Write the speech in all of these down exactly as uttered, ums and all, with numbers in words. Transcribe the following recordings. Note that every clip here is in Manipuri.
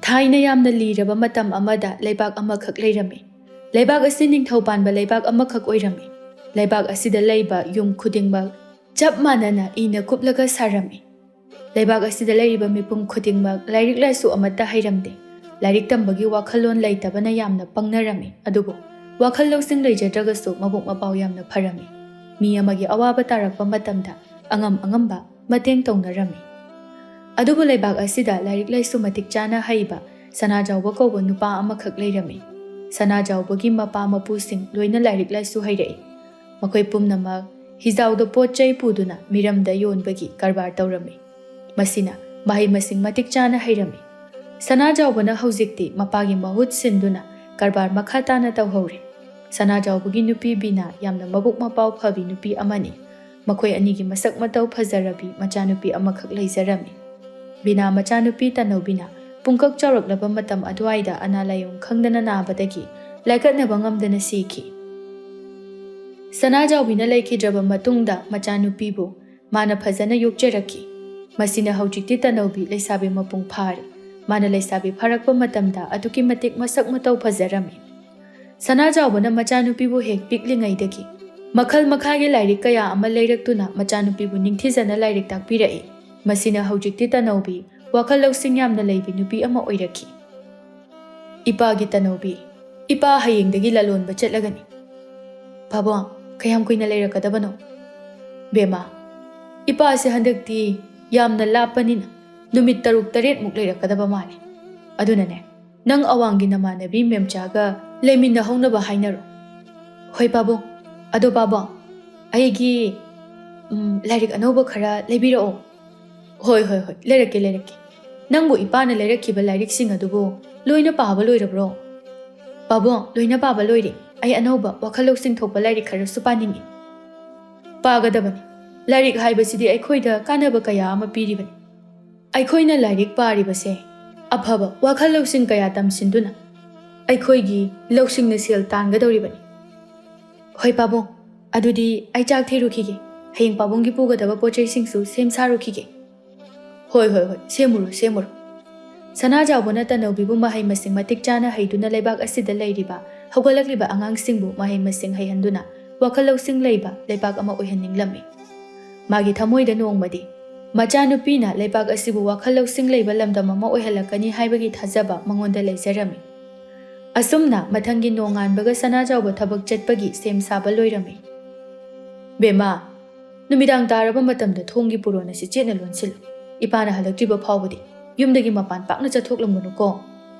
ꯊꯥꯏꯅ ꯌꯥꯝꯅ ꯂꯤꯔꯕ ꯃꯇꯝ ꯑꯃꯗ ꯂꯩꯕꯥꯛ ꯑꯃꯈꯛ ꯂꯩꯔꯝꯃꯤ꯫ ꯂꯩꯕꯥꯛ ꯑꯁꯤ ꯅꯤꯡꯊꯧ ꯄꯥꯟꯕ ꯂꯩꯕꯥꯛ ꯑꯃꯈꯛ ꯑꯣꯏꯔꯝꯃꯤ꯫ ꯂꯩꯕꯥꯛ ꯑꯁꯤꯗ ꯂꯩꯕ ꯌꯨꯝ ꯈꯨꯗꯤꯡꯃꯛ ꯆꯞ ꯃꯥꯟꯅꯅ ꯏꯅ ꯀꯨꯞꯂꯒ ꯁꯥꯔꯝꯃꯤ꯫ ꯂꯩꯕꯥꯛ ꯑꯁꯤꯗ ꯂꯩꯔꯤꯕ ꯃꯤꯄꯨꯝ ꯈꯨꯗꯤꯡꯃꯛ ꯂꯥꯏꯔꯤꯛ ꯂꯥꯏꯁꯨ ꯑꯃꯠꯇ ꯍꯩꯔꯝꯗꯦ꯫ ꯂꯥꯏꯔꯤꯛ ꯇꯝꯕꯒꯤ ꯋꯥꯈꯜꯂꯣꯟ ꯂꯩꯇꯕꯅ ꯌꯥꯝꯅ ꯄꯪꯅꯔꯝꯃꯤ꯫ ꯑꯗꯨꯕꯨ ꯋꯥꯈꯜ ꯂꯧꯁꯤꯡ ꯂꯩꯖꯗ꯭ꯔꯒꯁꯨ ꯃꯕꯨꯛ ꯃꯄꯥꯎ ꯌꯥꯝꯅ ꯐꯔꯝꯃꯤ꯫ ꯃꯤ ꯑꯃꯒꯤ ꯑꯋꯥꯕ ꯇꯥꯔꯛꯄ ꯃꯇꯝꯗ ꯑꯉꯝ ꯑꯉꯝꯕ ꯃꯇꯦꯡ ꯇꯧꯅꯔꯝꯃꯤ꯫ ꯑꯗꯨꯕꯨ ꯂꯩꯕꯥꯛ ꯑꯁꯤꯗ ꯂꯥꯏꯔꯤꯛ ꯂꯥꯏꯁꯨ ꯃꯇꯤꯛ ꯆꯥꯅ ꯍꯩꯕ ꯁꯅꯥꯖꯥꯎꯕ ꯀꯧꯕ ꯅꯨꯄꯥ ꯑꯃꯈꯛ ꯂꯩꯔꯝꯃꯤ꯫ ꯁꯅꯥꯖꯥꯎꯕꯒꯤ ꯃꯄꯥ ꯃꯄꯨꯁꯤꯡ ꯂꯣꯏꯅ ꯂꯥꯏꯔꯤꯛ ꯂꯥꯏꯁꯨ ꯍꯩꯔꯛꯏ꯫ ꯃꯈꯣꯏ ꯄꯨꯝꯅꯃꯛ ꯍꯤꯖꯥꯎꯗ ꯄꯣꯠ ꯆꯩ ꯄꯨꯗꯨꯅ ꯃꯤꯔꯝꯗ ꯌꯣꯟꯕꯒꯤ ꯀꯔꯕꯥꯔ ꯇꯧꯔꯝꯃꯤ꯫ ꯃꯁꯤꯅ ꯃꯍꯩ ꯃꯁꯤꯡ ꯃꯇꯤꯛ ꯆꯥꯅ ꯍꯩꯔꯝꯃꯤ꯫ ꯁꯅꯥꯖꯥꯎꯕꯅ ꯍꯧꯖꯤꯛꯇꯤ ꯃꯄꯥꯒꯤ ꯃꯍꯨꯠ ꯁꯤꯟꯗꯨꯅ ꯀꯔꯕꯥꯔ ꯃꯈꯥ ꯇꯥꯅ ꯇꯧꯍꯧꯔꯤ꯫ ꯁꯅꯥꯖꯥꯎꯕꯒꯤ ꯅꯨꯄꯤ ꯕꯤꯅꯥ ꯌꯥꯝꯅ ꯃꯕꯨꯛ ꯃꯄꯥꯎ ꯐꯕꯤ ꯅꯨꯄꯤ ꯑꯃꯅꯤ꯫ ꯃꯈꯣꯏ ꯑꯅꯤꯒꯤ ꯃꯁꯛ ꯃꯇꯧ ꯐꯖꯔꯕꯤ ꯃꯆꯥꯅꯨꯄꯤ ꯑꯃꯈꯛ ꯂꯩꯖꯔꯝꯃꯤ꯫ ꯕꯤꯅꯥ ꯃꯆꯥꯅꯨꯄꯤ ꯇꯅꯧꯕꯤꯅ ꯄꯨꯡꯀꯛ ꯆꯥꯎꯔꯛꯂꯕ ꯃꯇꯝ ꯑꯗꯨꯋꯥꯏꯗ ꯑꯅꯥ ꯂꯥꯏꯌꯣꯡ ꯈꯪꯗꯅ ꯅꯥꯕꯗꯒꯤ ꯂꯥꯏꯀꯠꯅꯕ ꯉꯝꯗꯅ ꯁꯤꯈꯤ꯫ ꯁꯅꯥꯖꯥꯎꯕꯤꯅ ꯂꯩꯈꯤꯗ꯭ꯔꯕ ꯃꯇꯨꯡꯗ ꯃꯆꯥꯅꯨꯄꯤꯕꯨ ꯃꯥꯅ ꯐꯖꯅ ꯌꯣꯛꯆꯔꯛꯈꯤ꯫ ꯃꯁꯤꯅ ꯍꯧꯖꯤꯛꯇꯤ ꯇꯅꯧꯕꯤ ꯂꯩꯁꯥꯕꯤ ꯃꯄꯨꯡ ꯐꯥꯔꯦ꯫ ꯃꯥꯅ ꯂꯩꯁꯥꯕꯤ ꯐꯥꯔꯛꯄ ꯃꯇꯝꯗ ꯑꯗꯨꯛꯀꯤ ꯃꯇꯤꯛ ꯃꯁꯛ ꯃꯇꯧ ꯐꯖꯔꯝꯃꯤ꯫ ꯁꯅꯥꯖꯥꯎꯕꯅ ꯃꯆꯥꯅꯨꯄꯤꯕꯨ ꯍꯦꯛ ꯄꯤꯛꯂꯤꯉꯩꯗꯒꯤ ꯃꯈꯜ ꯃꯈꯥꯒꯤ ꯂꯥꯏꯔꯤꯛ ꯀꯌꯥ ꯑꯃ ꯂꯩꯔꯛꯇꯨꯅ ꯃꯆꯥꯅꯨꯄꯤꯕꯨ ꯅꯤꯡꯊꯤꯖꯅ ꯂꯥꯏꯔꯤꯛ ꯇꯥꯛꯄꯤꯔꯛꯏ꯫ ꯃꯁꯤꯅ ꯍꯧꯖꯤꯛꯇꯤ ꯇꯅꯧꯕꯤ ꯋꯥꯈꯜ ꯂꯧꯁꯤꯡ ꯌꯥꯝꯅ ꯂꯩꯕꯤ ꯅꯨꯄꯤ ꯑꯃ ꯑꯣꯏꯔꯛꯈꯤ꯫ ꯏꯄꯥꯒꯤ ꯇꯅꯧꯕꯤ, ꯏꯄꯥ ꯍꯌꯦꯡꯗꯒꯤ ꯂꯂꯣꯟꯕ ꯆꯠꯂꯒꯅꯤ꯫ ꯄꯥꯕꯨꯡ, ꯀꯌꯥꯝ ꯀꯨꯏꯅ ꯂꯩꯔꯛꯀꯗꯕꯅꯣ? ꯕꯦꯝꯃ, ꯏꯄꯥꯁꯦ ꯍꯟꯗꯛꯇꯤ ꯌꯥꯝꯅ ꯂꯥꯞꯄꯅꯤꯅ ꯅꯨꯃꯤꯠ ꯇꯔꯨꯛ ꯇꯔꯦꯠꯃꯨꯛ ꯂꯩꯔꯛꯀꯗꯕ ꯃꯥꯜꯂꯦ꯫ ꯑꯗꯨꯅꯅꯦ, ꯅꯪ ꯑꯋꯥꯡꯒꯤ ꯅꯃꯥꯟꯅꯕꯤ ꯃꯦꯝꯆꯥꯒ ꯂꯩꯃꯤꯟꯅꯍꯧꯅꯕ ꯍꯥꯏꯅꯔꯣ꯫ ꯍꯣꯏ ꯄꯥꯕꯨꯡ꯫ ꯑꯗꯣ ꯄꯥꯕꯨꯡ, ꯑꯩꯒꯤ, ꯎꯝ, ꯂꯥꯏꯔꯤꯛ ꯑꯅꯧꯕ ꯈꯔ ꯂꯩꯕꯤꯔꯛꯑꯣ꯫ ꯍꯣꯏ, ꯍꯣꯏ, ꯍꯣꯏ, ꯂꯩꯔꯛꯀꯦ, ꯂꯩꯔꯛꯀꯦ꯫ ꯅꯪꯕꯨ ꯏꯄꯥꯅ ꯂꯩꯔꯛꯈꯤꯕ ꯂꯥꯏꯔꯤꯛꯁꯤꯡ ꯑꯗꯨꯕꯨ ꯂꯣꯏꯅ ꯄꯥꯕ ꯂꯣꯏꯔꯕ꯭ꯔꯣ? ꯄꯥꯕꯨꯡ, ꯂꯣꯏꯅ ꯄꯥꯕ ꯂꯣꯏꯔꯦ꯫ ꯑꯩ ꯑꯅꯧꯕ ꯋꯥꯈꯜ ꯂꯧꯁꯤꯡ ꯊꯣꯛꯄ ꯂꯥꯏꯔꯤꯛ ꯈꯔꯁꯨ ꯄꯥꯅꯤꯡꯉꯤ꯫ ꯄꯥꯒꯗꯕꯅꯤ꯫ ꯂꯥꯏꯔꯤꯛ ꯍꯥꯏꯕꯁꯤꯗꯤ ꯑꯩꯈꯣꯏꯗ ꯀꯥꯟꯅꯕ ꯀꯌꯥ ꯑꯃ ꯄꯤꯔꯤꯕꯅꯤ꯫ ꯑꯩꯈꯣꯏꯅ ꯂꯥꯏꯔꯤꯛ ꯄꯥꯔꯤꯕꯁꯦ ꯑꯐꯕ ꯋꯥꯈꯜ ꯂꯧꯁꯤꯡ ꯀꯌꯥ ꯇꯝꯁꯤꯟꯗꯨꯅ ꯑꯩꯈꯣꯏꯒꯤ ꯂꯧꯁꯤꯡꯅ ꯁꯦꯜ ꯇꯥꯟꯒꯗꯧꯔꯤꯕꯅꯤ꯫ ꯍꯣꯏ ꯄꯥꯕꯨꯡ, ꯑꯗꯨꯗꯤ ꯑꯩ ꯆꯥꯛ ꯊꯤꯔꯨꯈꯤꯒꯦ꯫ ꯍꯌꯦꯡ ꯄꯥꯕꯨꯡꯒꯤ ꯄꯨꯒꯗꯕ ꯄꯣꯠ ꯆꯩꯁꯤꯡꯁꯨ ꯁꯦꯝ ꯁꯥꯔꯨꯈꯤꯒꯦ꯫ ꯍꯣꯏ, ꯍꯣꯏ, ꯍꯣꯏ, ꯁꯦꯝꯃꯨꯔꯣ, ꯁꯦꯝꯃꯨꯔꯣ꯫ ꯁꯅꯥꯖꯥꯎꯕꯅ ꯇꯅꯧꯕꯤꯕꯨ ꯃꯍꯩ ꯃꯁꯤꯡ ꯃꯇꯤꯛ ꯆꯥꯅ ꯍꯩꯗꯨꯅ ꯂꯩꯕꯥꯛ ꯑꯁꯤꯗ ꯂꯩꯔꯤꯕ ꯍꯧꯒꯠꯂꯛꯂꯤꯕ ꯑꯉꯥꯡꯁꯤꯡꯕꯨ ꯃꯍꯩ ꯃꯁꯤꯡ ꯍꯩꯍꯟꯗꯨꯅ ꯋꯥꯈꯜ ꯂꯧꯁꯤꯡ ꯂꯩꯕ ꯂꯩꯕꯥꯛ ꯑꯃ ꯑꯣꯏꯍꯟꯅꯤꯡꯂꯝꯃꯤ꯫ ꯃꯥꯒꯤ ꯊꯃꯣꯏꯗ ꯅꯣꯡꯃꯗꯤ ꯃꯆꯥꯅꯨꯄꯤꯅ ꯂꯩꯕꯥꯛ ꯑꯁꯤꯕꯨ ꯋꯥꯈꯜ ꯂꯧꯁꯤꯡ ꯂꯩꯕ ꯂꯝꯗꯝ ꯑꯃ ꯑꯣꯏꯍꯜꯂꯛꯀꯅꯤ ꯍꯥꯏꯕꯒꯤ ꯊꯥꯖꯕ ꯃꯉꯣꯟꯗ ꯂꯩꯖꯔꯝꯃꯤ꯫ ꯑꯁꯨꯝꯅ ꯃꯊꯪꯒꯤ ꯅꯣꯡꯉꯥꯟꯕꯒ ꯁꯅꯥꯖꯥꯎꯕ ꯊꯕꯛ ꯆꯠꯄꯒꯤ ꯁꯦꯝ ꯁꯥꯕ ꯂꯣꯏꯔꯝꯃꯤ꯫ "ꯕꯦꯝꯃ, ꯅꯨꯃꯤꯗꯥꯡ ꯇꯥꯔꯕ ꯃꯇꯝꯗ ꯊꯣꯡꯒꯤ ꯄꯨꯔꯣꯟ ꯑꯁꯤ ꯆꯦꯠꯅ ꯂꯣꯟꯁꯤꯜꯂꯨ꯫ ꯏꯄꯥꯅ ꯍꯜꯂꯛꯇ꯭ꯔꯤꯕ ꯐꯥꯎꯕꯗꯤ ꯌꯨꯝꯗꯒꯤ ꯃꯄꯥꯟ ꯄꯥꯛꯅ ꯆꯠꯊꯣꯛꯂꯝꯒꯅꯨꯀꯣ꯫"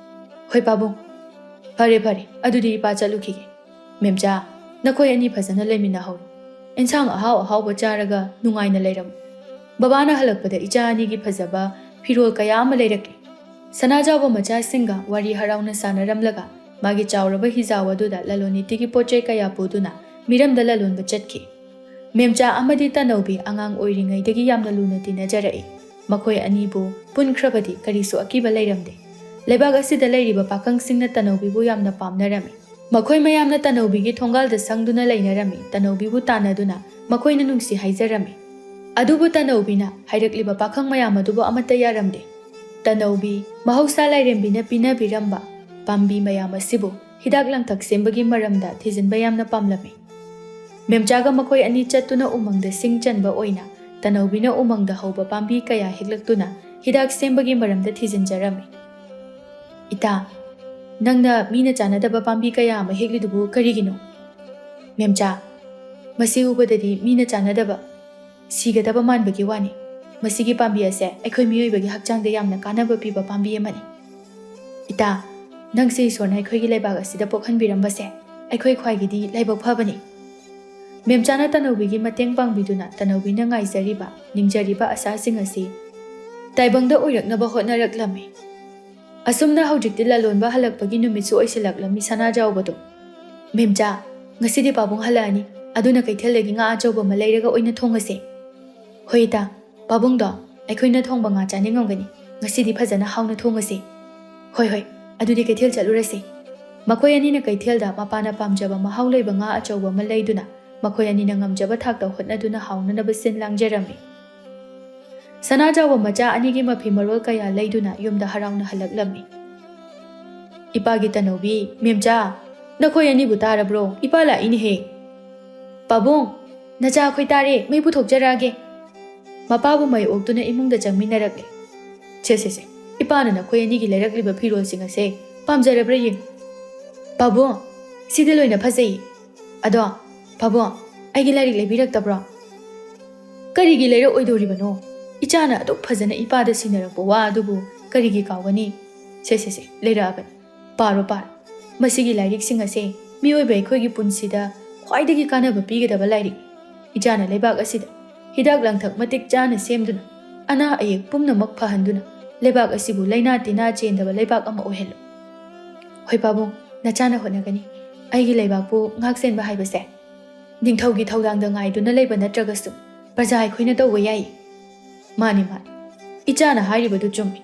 "ꯍꯣꯏ ꯄꯥꯕꯨꯡ꯫ ꯐꯔꯦ ꯐꯔꯦ, ꯑꯗꯨꯗꯤ ꯏꯄꯥ ꯆꯠꯂꯨꯈꯤꯒꯦ꯫ ꯃꯦꯝꯆꯥ, ꯅꯈꯣꯏ ꯑꯅꯤ ꯐꯖꯅ ꯂꯩꯃꯤꯟꯅꯍꯧꯔꯣ꯫ ꯏꯟꯁꯥꯡ ꯑꯍꯥꯎ ꯑꯍꯥꯎꯕ ꯆꯥꯔꯒ ꯅꯨꯡꯉꯥꯏꯅ ꯂꯩꯔꯝꯃꯨ꯫ ꯕꯕꯥꯅ ꯍꯜꯂꯛꯄꯗ ꯏꯆꯥ ꯑꯅꯤꯒꯤ ꯐꯖꯕ ꯐꯤꯔꯣꯜ ꯀꯌꯥ ꯑꯃ ꯂꯩꯔꯛꯀꯦ꯫" ꯁꯅꯥꯖꯥꯎꯕ ꯃꯆꯥꯁꯤꯡꯒ ꯋꯥꯔꯤ ꯍꯔꯥꯎꯅ ꯁꯥꯟꯅꯔꯝꯂꯒ ꯃꯥꯒꯤ ꯆꯥꯎꯔꯕ ꯍꯤꯖꯥꯎ ꯑꯗꯨꯗ ꯂꯂꯣꯟ ꯏꯇꯤꯛꯀꯤ ꯄꯣꯠ ꯆꯩ ꯀꯌꯥ ꯄꯨꯗꯨꯅ ꯃꯤꯔꯝꯗ ꯂꯂꯣꯟꯕ ꯆꯠꯈꯤ꯫ ꯃꯦꯝꯆꯥ ꯑꯃꯗꯤ ꯇꯅꯧꯕꯤ ꯑꯉꯥꯡ ꯑꯣꯏꯔꯤꯉꯩꯗꯒꯤ ꯌꯥꯝꯅ ꯂꯨꯅ ꯇꯤꯟꯅꯖꯔꯛꯏ꯫ ꯃꯈꯣꯏ ꯑꯅꯤꯕꯨ ꯄꯨꯟꯈ꯭ꯔꯕꯗꯤ ꯀꯔꯤꯁꯨ ꯑꯀꯤꯕ ꯂꯩꯔꯝꯗꯦ꯫ ꯂꯩꯕꯥꯛ ꯑꯁꯤꯗ ꯂꯩꯔꯤꯕ ꯄꯥꯈꯪꯁꯤꯡꯅ ꯇꯅꯧꯕꯤꯕꯨ ꯌꯥꯝꯅ ꯄꯥꯝꯅꯔꯝꯃꯤ꯫ ꯃꯈꯣꯏ ꯃꯌꯥꯝꯅ ꯇꯅꯧꯕꯤꯒꯤ ꯊꯣꯡꯒꯥꯜꯗ ꯁꯪꯗꯨꯅ ꯂꯩꯅꯔꯝꯃꯤ꯫ ꯇꯅꯧꯕꯤꯕꯨ ꯇꯥꯟꯅꯗꯨꯅ ꯃꯈꯣꯏꯅ ꯅꯨꯡꯁꯤ ꯍꯥꯏꯖꯔꯝꯃꯤ꯫ ꯑꯗꯨꯕꯨ ꯇꯅꯧꯕꯤꯅ ꯍꯥꯏꯔꯛꯂꯤꯕ ꯄꯥꯈꯪ ꯃꯌꯥꯝ ꯑꯗꯨꯕꯨ ꯑꯃꯠꯇ ꯌꯥꯔꯝꯗꯦ꯫ ꯇꯅꯧꯕꯤ ꯃꯍꯧꯁꯥ ꯂꯥꯏꯔꯦꯝꯕꯤꯅ ꯄꯤꯅꯕꯤꯔꯝꯕ ꯄꯥꯝꯕꯤ ꯃꯌꯥꯝ ꯑꯁꯤꯕꯨ ꯍꯤꯗꯥꯛ ꯂꯥꯡꯊꯛ ꯁꯦꯝꯕꯒꯤ ꯃꯔꯝꯗ ꯊꯤꯖꯤꯟꯕ ꯌꯥꯝꯅ ꯄꯥꯝꯂꯝꯃꯤ꯫ ꯃꯦꯝꯆꯥꯒ ꯃꯈꯣꯏ ꯑꯅꯤ ꯆꯠꯇꯨꯅ ꯎꯃꯪꯗ ꯁꯤꯡ ꯆꯟꯕ ꯑꯣꯏꯅ ꯇꯅꯧꯕꯤꯅ ꯎꯃꯪꯗ ꯍꯧꯕ ꯄꯥꯝꯕꯤ ꯀꯌꯥ ꯍꯦꯛꯂꯛꯇꯨꯅ ꯍꯤꯗꯥꯛ ꯁꯦꯝꯕꯒꯤ ꯃꯔꯝꯗ ꯊꯤꯖꯤꯟꯖꯔꯝꯃꯤ꯫ "ꯏꯇꯥ, ꯅꯪꯅ ꯃꯤꯅ ꯆꯥꯅꯗꯕ ꯄꯥꯝꯕꯤ ꯀꯌꯥ ꯑꯃ ꯍꯦꯛꯂꯤꯗꯨꯕꯨ ꯀꯔꯤꯒꯤꯅꯣ?" "ꯃꯦꯝꯆꯥ, ꯃꯁꯤ ꯎꯕꯗꯗꯤ ꯃꯤꯅ ꯆꯥꯅꯗꯕ, ꯁꯤꯒꯗꯕ ꯃꯥꯟꯕꯒꯤ ꯋꯥꯅꯤ꯫ ꯃꯁꯤꯒꯤ ꯄꯥꯝꯕꯤ ꯑꯁꯦ ꯑꯩꯈꯣꯏ ꯃꯤꯑꯣꯏꯕꯒꯤ ꯍꯛꯆꯥꯡꯗ ꯌꯥꯝꯅ ꯀꯥꯟꯅꯕ ꯄꯤꯕ ꯄꯥꯝꯕꯤ ꯑꯃꯅꯤ꯫ ꯏꯇꯥ, ꯅꯪꯁꯦ ꯏꯁꯣꯔꯅ ꯑꯩꯈꯣꯏꯒꯤ ꯂꯩꯕꯥꯛ ꯑꯁꯤꯗ ꯄꯣꯛꯍꯟꯕꯤꯔꯝꯕꯁꯦ ꯑꯩꯈꯣꯏ ꯈ꯭ꯋꯥꯏꯒꯤꯗꯤ ꯂꯥꯏꯕꯛ ꯐꯕꯅꯤ꯫" ꯃꯦꯝꯆꯥꯅ ꯇꯅꯧꯕꯤꯒꯤ ꯃꯇꯦꯡ ꯄꯥꯡꯕꯤꯗꯨꯅ ꯇꯅꯧꯕꯤꯅ ꯉꯥꯏꯖꯔꯤꯕ, ꯅꯤꯡꯖꯔꯤꯕ ꯑꯁꯥꯁꯤꯡ ꯑꯁꯤ ꯇꯥꯏꯕꯪꯗ ꯑꯣꯏꯔꯛꯅꯕ ꯍꯣꯠꯅꯔꯛꯂꯝꯃꯤ꯫ ꯑꯁꯨꯝꯅ ꯍꯧꯖꯤꯛꯇꯤ ꯂꯂꯣꯟꯕ ꯍꯜꯂꯛꯄꯒꯤ ꯅꯨꯃꯤꯠꯁꯨ ꯑꯣꯏꯁꯤꯜꯂꯛꯂꯝꯃꯤ ꯁꯅꯥꯖꯥꯎꯕꯗꯣ꯫ "ꯃꯦꯝꯆꯥ, ꯉꯁꯤꯗꯤ ꯄꯥꯕꯨꯡ ꯍꯜꯂꯛꯑꯅꯤ, ꯑꯗꯨꯅ ꯀꯩꯊꯦꯜꯗꯒꯤ ꯉꯥ ꯑꯆꯧꯕ ꯑꯃ ꯂꯩꯔꯒ ꯑꯣꯏꯅ ꯊꯣꯡꯉꯁꯦ꯫" "ꯍꯣꯏ ꯏꯇꯥ, ꯄꯥꯕꯨꯡꯗꯣ ꯑꯩꯈꯣꯏꯅ ꯊꯣꯡꯕ ꯉꯥ ꯆꯥꯅꯤꯡꯉꯝꯒꯅꯤ, ꯉꯁꯤꯗꯤ ꯐꯖꯅ ꯍꯥꯎꯅ ꯊꯣꯡꯉꯁꯦ꯫" "ꯍꯣꯏ ꯍꯣꯏ, ꯑꯗꯨꯗꯤ ꯀꯩꯊꯦꯜ ꯆꯠꯂꯨꯔꯁꯦ꯫" ꯃꯈꯣꯏ ꯑꯅꯤꯅ ꯀꯩꯊꯦꯜꯗ ꯃꯄꯥꯅ ꯄꯥꯝꯖꯕ ꯃꯍꯥꯎ ꯂꯩꯕ ꯉꯥ ꯑꯆꯧꯕ ꯑꯃ ꯂꯩꯗꯨꯅ ꯃꯈꯣꯏ ꯑꯅꯤꯅ ꯉꯝꯖꯕ ꯊꯥꯛꯇ ꯍꯣꯠꯅꯗꯨꯅ ꯍꯥꯎꯅꯅꯕ ꯁꯤꯟ ꯂꯥꯡꯖꯔꯝꯃꯤ꯫ ꯁꯅꯥꯖꯥꯎꯕ ꯃꯆꯥ ꯑꯅꯤꯒꯤ ꯃꯐꯤ ꯃꯔꯣꯜ ꯀꯌꯥ ꯂꯩꯗꯨꯅ ꯌꯨꯝꯗ ꯍꯔꯥꯎꯅ ꯍꯜꯂꯛꯂꯝꯃꯤ꯫ ꯏꯄꯥꯒꯤ ꯇꯅꯧꯕꯤ, "ꯃꯦꯝꯆꯥ, ꯅꯈꯣꯏ ꯑꯅꯤꯕꯨ ꯇꯥꯔꯕ꯭ꯔꯣ? ꯏꯄꯥ ꯂꯥꯛꯏꯅꯦꯍꯦ꯫ ꯄꯥꯕꯨꯡ, ꯅꯆꯥ ꯑꯩꯈꯣꯏ ꯇꯥꯔꯦ, ꯃꯩ ꯄꯨꯊꯣꯛꯆꯔꯛꯑꯒꯦ꯫" ꯃꯄꯥꯕꯨ ꯃꯩ ꯑꯣꯛꯇꯨꯅ ꯏꯃꯨꯡꯗ ꯆꯪꯃꯤꯟꯅꯔꯛꯂꯦ꯫ "ꯁꯦ, ꯁꯦ, ꯁꯦ, ꯏꯄꯥꯅ ꯅꯈꯣꯏ ꯑꯅꯤꯒꯤ ꯂꯩꯔꯛꯂꯤꯕ ꯐꯤꯔꯣꯜꯁꯤꯡ ꯑꯁꯦ ꯄꯥꯝꯖꯔꯕ꯭ꯔꯥ ꯌꯦꯡꯉꯨ꯫ ꯄꯥꯕꯨꯡ, ꯁꯤꯗ ꯂꯣꯏꯅ ꯐꯖꯩ꯫ ꯑꯗꯣ, ꯄꯥꯕꯨꯡ, ꯑꯩꯒꯤ ꯂꯥꯏꯔꯤꯛ ꯂꯩꯕꯤꯔꯛꯇꯕ꯭ꯔꯣ?" "ꯀꯔꯤꯒꯤ ꯂꯩꯔꯛꯑꯣꯏꯗꯧꯔꯤꯕꯅꯣ? ꯏꯆꯥꯅ ꯑꯗꯨꯛ ꯐꯖꯅ ꯏꯄꯥꯗ ꯁꯤꯟꯅꯔꯛꯄ ꯋꯥ ꯑꯗꯨꯕꯨ ꯀꯔꯤꯒꯤ ꯀꯥꯎꯒꯅꯤ? ꯁꯦ, ꯁꯦ, ꯁꯦ, ꯂꯩꯔꯛꯑꯕꯅꯤ꯫ ꯄꯥꯔꯣ, ꯄꯥꯔꯣ꯫ ꯃꯁꯤꯒꯤ ꯂꯥꯏꯔꯤꯛꯁꯤꯡ ꯑꯁꯦ ꯃꯤꯑꯣꯏꯕ ꯑꯩꯈꯣꯏꯒꯤ ꯄꯨꯟꯁꯤꯗ ꯈ꯭ꯋꯥꯏꯗꯒꯤ ꯀꯥꯟꯅꯕ ꯄꯤꯒꯗꯕ ꯂꯥꯏꯔꯤꯛꯅꯤ꯫ ꯏꯆꯥꯅ ꯂꯩꯕꯥꯛ ꯑꯁꯤꯗ ꯍꯤꯗꯥꯛ ꯂꯥꯡꯊꯛ ꯃꯇꯤꯛ ꯆꯥꯅ ꯁꯦꯝꯗꯨꯅ, ꯑꯅꯥ ꯑꯌꯦꯛ ꯄꯨꯝꯅꯃꯛ ꯐꯍꯟꯗꯨꯅ, ꯂꯩꯕꯥꯛ ꯑꯁꯤꯕꯨ ꯂꯥꯏꯅꯥ ꯇꯤꯟꯅꯥ ꯆꯦꯟꯗꯕ ꯂꯩꯕꯥꯛ ꯑꯃ ꯑꯣꯏꯍꯜꯂꯨ꯫" "ꯍꯣꯏ ꯄꯥꯕꯨꯡ, ꯅꯆꯥꯅ ꯍꯣꯠꯅꯒꯅꯤ꯫ ꯑꯩꯒꯤ ꯂꯩꯕꯥꯛꯄꯨ ꯉꯥꯛ ꯁꯦꯟꯕ ꯍꯥꯏꯕꯁꯦ ꯅꯤꯡꯊꯧꯒꯤ ꯊꯧꯗꯥꯡꯗ ꯉꯥꯏꯗꯨꯅ ꯂꯩꯕ ꯅꯠꯇ꯭ꯔꯒꯁꯨ ꯄ꯭ꯔꯖꯥ ꯑꯩꯈꯣꯏꯅ ꯇꯧꯕ ꯌꯥꯏ꯫" "ꯃꯥꯅꯤ, ꯃꯥꯅꯤ꯫ ꯏꯆꯥꯅ ꯍꯥꯏꯔꯤꯕꯗꯨ ꯆꯨꯝꯃꯤ꯫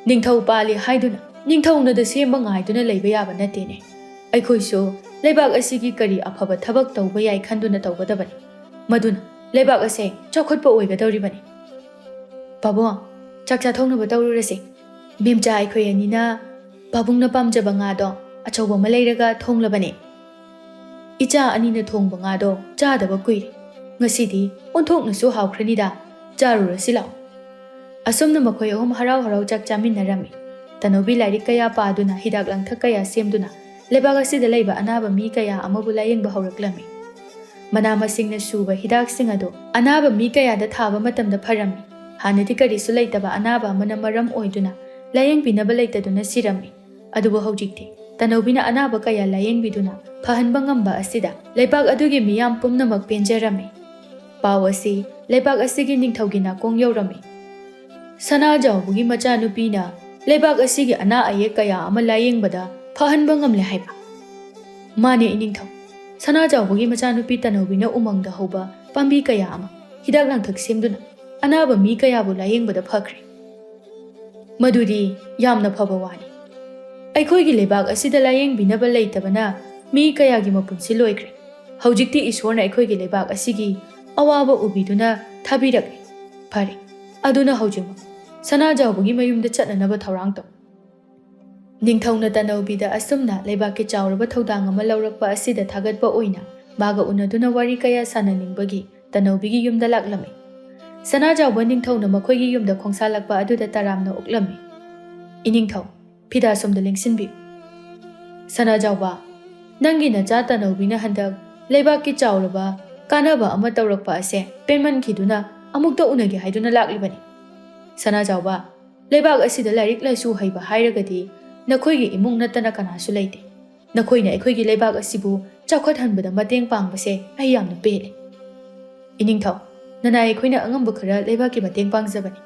ꯅꯤꯡꯊꯧ ꯄꯥꯜꯂꯤ ꯍꯥꯏꯗꯨꯅ ꯅꯤꯡꯊꯧꯅꯗ ꯁꯦꯝꯕ ꯉꯥꯏꯗꯨꯅ ꯂꯩꯕ ꯌꯥꯕ ꯅꯠꯇꯦꯅꯦ꯫ ꯑꯩꯈꯣꯏꯁꯨ ꯂꯩꯕꯥꯛ ꯑꯁꯤꯒꯤ ꯀꯔꯤ ꯑꯐꯕ ꯊꯕꯛ ꯇꯧꯕ ꯌꯥꯏ ꯈꯟꯗꯨꯅ ꯇꯧꯒꯗꯕꯅꯤ꯫ ꯃꯗꯨꯅ ꯂꯩꯕꯥꯛ ꯑꯁꯦ ꯆꯥꯎꯈꯠꯄ ꯑꯣꯏꯒꯗꯧꯔꯤꯕꯅꯤ꯫ ꯄꯥꯕꯨꯡ, ꯆꯥꯛ ꯆꯥꯊꯣꯛꯅꯕ ꯇꯧꯔꯨꯔꯁꯦ꯫ ꯃꯦꯝꯆꯥ ꯑꯩꯈꯣꯏ ꯑꯅꯤꯅ ꯄꯥꯕꯨꯡꯅ ꯄꯥꯝꯖꯕ ꯉꯥꯗꯣ ꯑꯆꯧꯕ ꯑꯃ ꯂꯩꯔꯒ ꯊꯣꯡꯂꯕꯅꯦ꯫ ꯏꯆꯥ ꯑꯅꯤꯅ ꯊꯣꯡꯕ ꯉꯥꯗꯣ ꯆꯥꯗꯕ ꯀꯨꯏꯔꯦ꯫ ꯉꯁꯤꯗꯤ ꯑꯣꯟꯊꯣꯛꯅꯁꯨ ꯍꯥꯎꯈ꯭ꯔꯅꯤꯗ꯫ ꯆꯥꯔꯨꯔꯁꯤ ꯂꯥꯛꯑꯣ꯫" ꯑꯁꯨꯝꯅ ꯃꯈꯣꯏ ꯑꯍꯨꯝ ꯍꯔꯥꯎ ꯍꯔꯥꯎ ꯆꯥꯛ ꯆꯥꯃꯤꯟꯅꯔꯝꯃꯤ꯫ ꯇꯅꯧꯕꯤ ꯂꯥꯏꯔꯤꯛ ꯀꯌꯥ ꯄꯥꯗꯨꯅ, ꯍꯤꯗꯥꯛ ꯂꯥꯡꯊꯛ ꯀꯌꯥ ꯁꯦꯝꯗꯨꯅ ꯂꯩꯕꯥꯛ ꯑꯁꯤꯗ ꯂꯩꯕ ꯑꯅꯥꯕ ꯃꯤ ꯀꯌꯥ ꯑꯃꯕꯨ ꯂꯥꯌꯦꯡꯕ ꯍꯧꯔꯛꯂꯝꯃꯤ꯫ ꯃꯅꯥ ꯃꯁꯤꯡꯅ ꯁꯨꯕ ꯍꯤꯗꯥꯛꯁꯤꯡ ꯑꯗꯨ ꯑꯅꯥꯕ ꯃꯤ ꯀꯌꯥꯗ ꯊꯥꯕ ꯃꯇꯝꯗ ꯐꯔꯝꯃꯤ꯫ ꯍꯥꯟꯅꯗꯤ ꯀꯔꯤꯁꯨ ꯂꯩꯇꯕ ꯑꯅꯥꯕ ꯑꯃꯅ ꯃꯔꯝ ꯑꯣꯏꯗꯨꯅ ꯂꯥꯌꯦꯡꯕꯤꯅꯕ ꯂꯩꯇꯗꯨꯅ ꯁꯤꯔꯝꯃꯤ꯫ ꯑꯗꯨꯕꯨ ꯍꯧꯖꯤꯛꯇꯤ ꯇꯅꯧꯕꯤꯅ ꯑꯅꯥꯕ ꯀꯌꯥ ꯂꯥꯌꯦꯡꯕꯤꯗꯨꯅ ꯐꯍꯟꯕ ꯉꯝꯕ ꯑꯁꯤꯗ ꯂꯩꯕꯥꯛ ꯑꯗꯨꯒꯤ ꯃꯤꯌꯥꯝ ꯄꯨꯝꯅꯃꯛ ꯄꯦꯟꯖꯔꯝꯃꯤ꯫ ꯄꯥꯎ ꯑꯁꯤ ꯂꯩꯕꯥꯛ ꯑꯁꯤꯒꯤ ꯅꯤꯡꯊꯧꯒꯤ ꯅꯥꯀꯣꯡ ꯌꯧꯔꯝꯃꯤ꯫ "ꯁꯅꯥꯖꯥꯎꯕꯒꯤ ꯃꯆꯥꯅꯨꯄꯤꯅ ꯂꯩꯕꯥꯛ ꯑꯁꯤꯒꯤ ꯑꯅꯥ ꯑꯌꯦꯛ ꯀꯌꯥ ꯑꯃ ꯂꯥꯌꯦꯡꯕꯗ ꯐꯍꯟꯕ ꯉꯝꯂꯦ ꯍꯥꯏꯕ?" "ꯃꯥꯅꯦ, ꯏꯅꯤꯡꯊꯧ꯫ ꯁꯅꯥꯖꯥꯎꯕꯒꯤ ꯃꯆꯥꯅꯨꯄꯤ ꯇꯅꯧꯕꯤꯅ ꯎꯃꯪꯗ ꯍꯧꯕ ꯄꯥꯝꯕꯤ ꯀꯌꯥ ꯑꯃ ꯍꯤꯗꯥꯛ ꯂꯥꯡꯊꯛ ꯁꯦꯝꯗꯨꯅ ꯑꯅꯥꯕ ꯃꯤ ꯀꯌꯥꯕꯨ ꯂꯥꯌꯦꯡꯕꯗ ꯐꯈ꯭ꯔꯦ꯫" "ꯃꯗꯨꯗꯤ ꯌꯥꯝꯅ ꯐꯕ ꯋꯥꯅꯤ꯫ ꯑꯩꯈꯣꯏꯒꯤ ꯂꯩꯕꯥꯛ ꯑꯁꯤꯗ ꯂꯥꯌꯦꯡꯕꯤꯅꯕ ꯂꯩꯇꯕꯅ ꯃꯤ ꯀꯌꯥꯒꯤ ꯃꯄꯨꯟꯁꯤ ꯂꯣꯏꯈ꯭ꯔꯦ꯫ ꯍꯧꯖꯤꯛꯇꯤ ꯏꯁꯣꯔꯅ ꯑꯩꯈꯣꯏꯒꯤ ꯂꯩꯕꯥꯛ ꯑꯁꯤꯒꯤ ꯑꯋꯥꯕ ꯎꯕꯤꯗꯨꯅ ꯊꯥꯕꯤꯔꯛꯂꯦ꯫ ꯐꯔꯦ, ꯑꯗꯨꯅ ꯍꯧꯖꯤꯛꯃꯛ ꯁꯅꯥꯖꯥꯎꯕꯒꯤ ꯃꯌꯨꯝꯗ ꯆꯠꯅꯅꯕ ꯊꯧꯔꯥꯡ ꯇꯧ꯫" ꯅꯤꯡꯊꯧꯅ ꯇꯅꯧꯕꯤꯗ ꯑꯁꯨꯝꯅ ꯂꯩꯕꯥꯛꯀꯤ ꯆꯥꯎꯔꯕ ꯊꯧꯗꯥꯡ ꯑꯃ ꯂꯧꯔꯛꯄ ꯑꯁꯤꯗ ꯊꯥꯒꯠꯄ ꯑꯣꯏꯅ ꯃꯥꯒ ꯎꯅꯗꯨꯅ ꯋꯥꯔꯤ ꯀꯌꯥ ꯁꯥꯟꯅꯅꯤꯡꯕꯒꯤ ꯇꯅꯧꯕꯤꯒꯤ ꯌꯨꯝꯗ ꯂꯥꯛꯂꯝꯃꯤ꯫ ꯁꯅꯥꯖꯥꯎꯕ ꯅꯤꯡꯊꯧꯅ ꯃꯈꯣꯏꯒꯤ ꯌꯨꯝꯗ ꯈꯣꯡꯁꯥꯜꯂꯛꯄ ꯑꯗꯨꯗ ꯇꯔꯥꯝꯅ ꯑꯣꯛꯂꯝꯃꯤ꯫ "ꯏꯅꯤꯡꯊꯧ, ꯐꯤꯗꯥ ꯁꯣꯝꯗ ꯂꯦꯡꯁꯤꯟꯕꯤꯌꯨ꯫" "ꯁꯅꯥꯖꯥꯎꯕ, ꯅꯪꯒꯤ ꯅꯆꯥ ꯇꯅꯧꯕꯤꯅ ꯍꯟꯗꯛ ꯂꯩꯕꯥꯛꯀꯤ ꯆꯥꯎꯔꯕ ꯀꯥꯟꯅꯕ ꯑꯃ ꯇꯧꯔꯛꯄ ꯑꯁꯦ ꯄꯦꯟꯃꯟꯈꯤꯗꯨꯅ ꯑꯃꯨꯛꯇ ꯎꯅꯒꯦ ꯍꯥꯏꯗꯨꯅ ꯂꯥꯛꯂꯤꯕꯅꯤ꯫ ꯁꯅꯥꯖꯥꯎꯕ, ꯂꯩꯕꯥꯛ ꯑꯁꯤꯗ ꯂꯥꯏꯔꯤꯛ ꯂꯥꯏꯁꯨ ꯍꯩꯕ ꯍꯥꯏꯔꯒꯗꯤ ꯅꯈꯣꯏꯒꯤ ꯏꯃꯨꯡ ꯅꯠꯇꯅ ꯀꯅꯥꯁꯨ ꯂꯩꯇꯦ꯫ ꯅꯈꯣꯏꯅ ꯑꯩꯈꯣꯏꯒꯤ ꯂꯩꯕꯥꯛ ꯑꯁꯤꯕꯨ ꯆꯥꯎꯈꯠꯍꯟꯕꯗ ꯃꯇꯦꯡ ꯄꯥꯡꯕꯁꯦ ꯑꯩ ꯌꯥꯝꯅ ꯄꯦꯜꯂꯦ꯫ ꯏꯅꯤꯡꯊꯧ, ꯅꯅꯥꯏ ꯑꯩꯈꯣꯏꯅ ꯑꯉꯝꯕ ꯈꯔ ꯂꯩꯕꯥꯛꯀꯤ ꯃꯇꯦꯡ ꯄꯥꯡꯖꯕꯅꯤ꯫"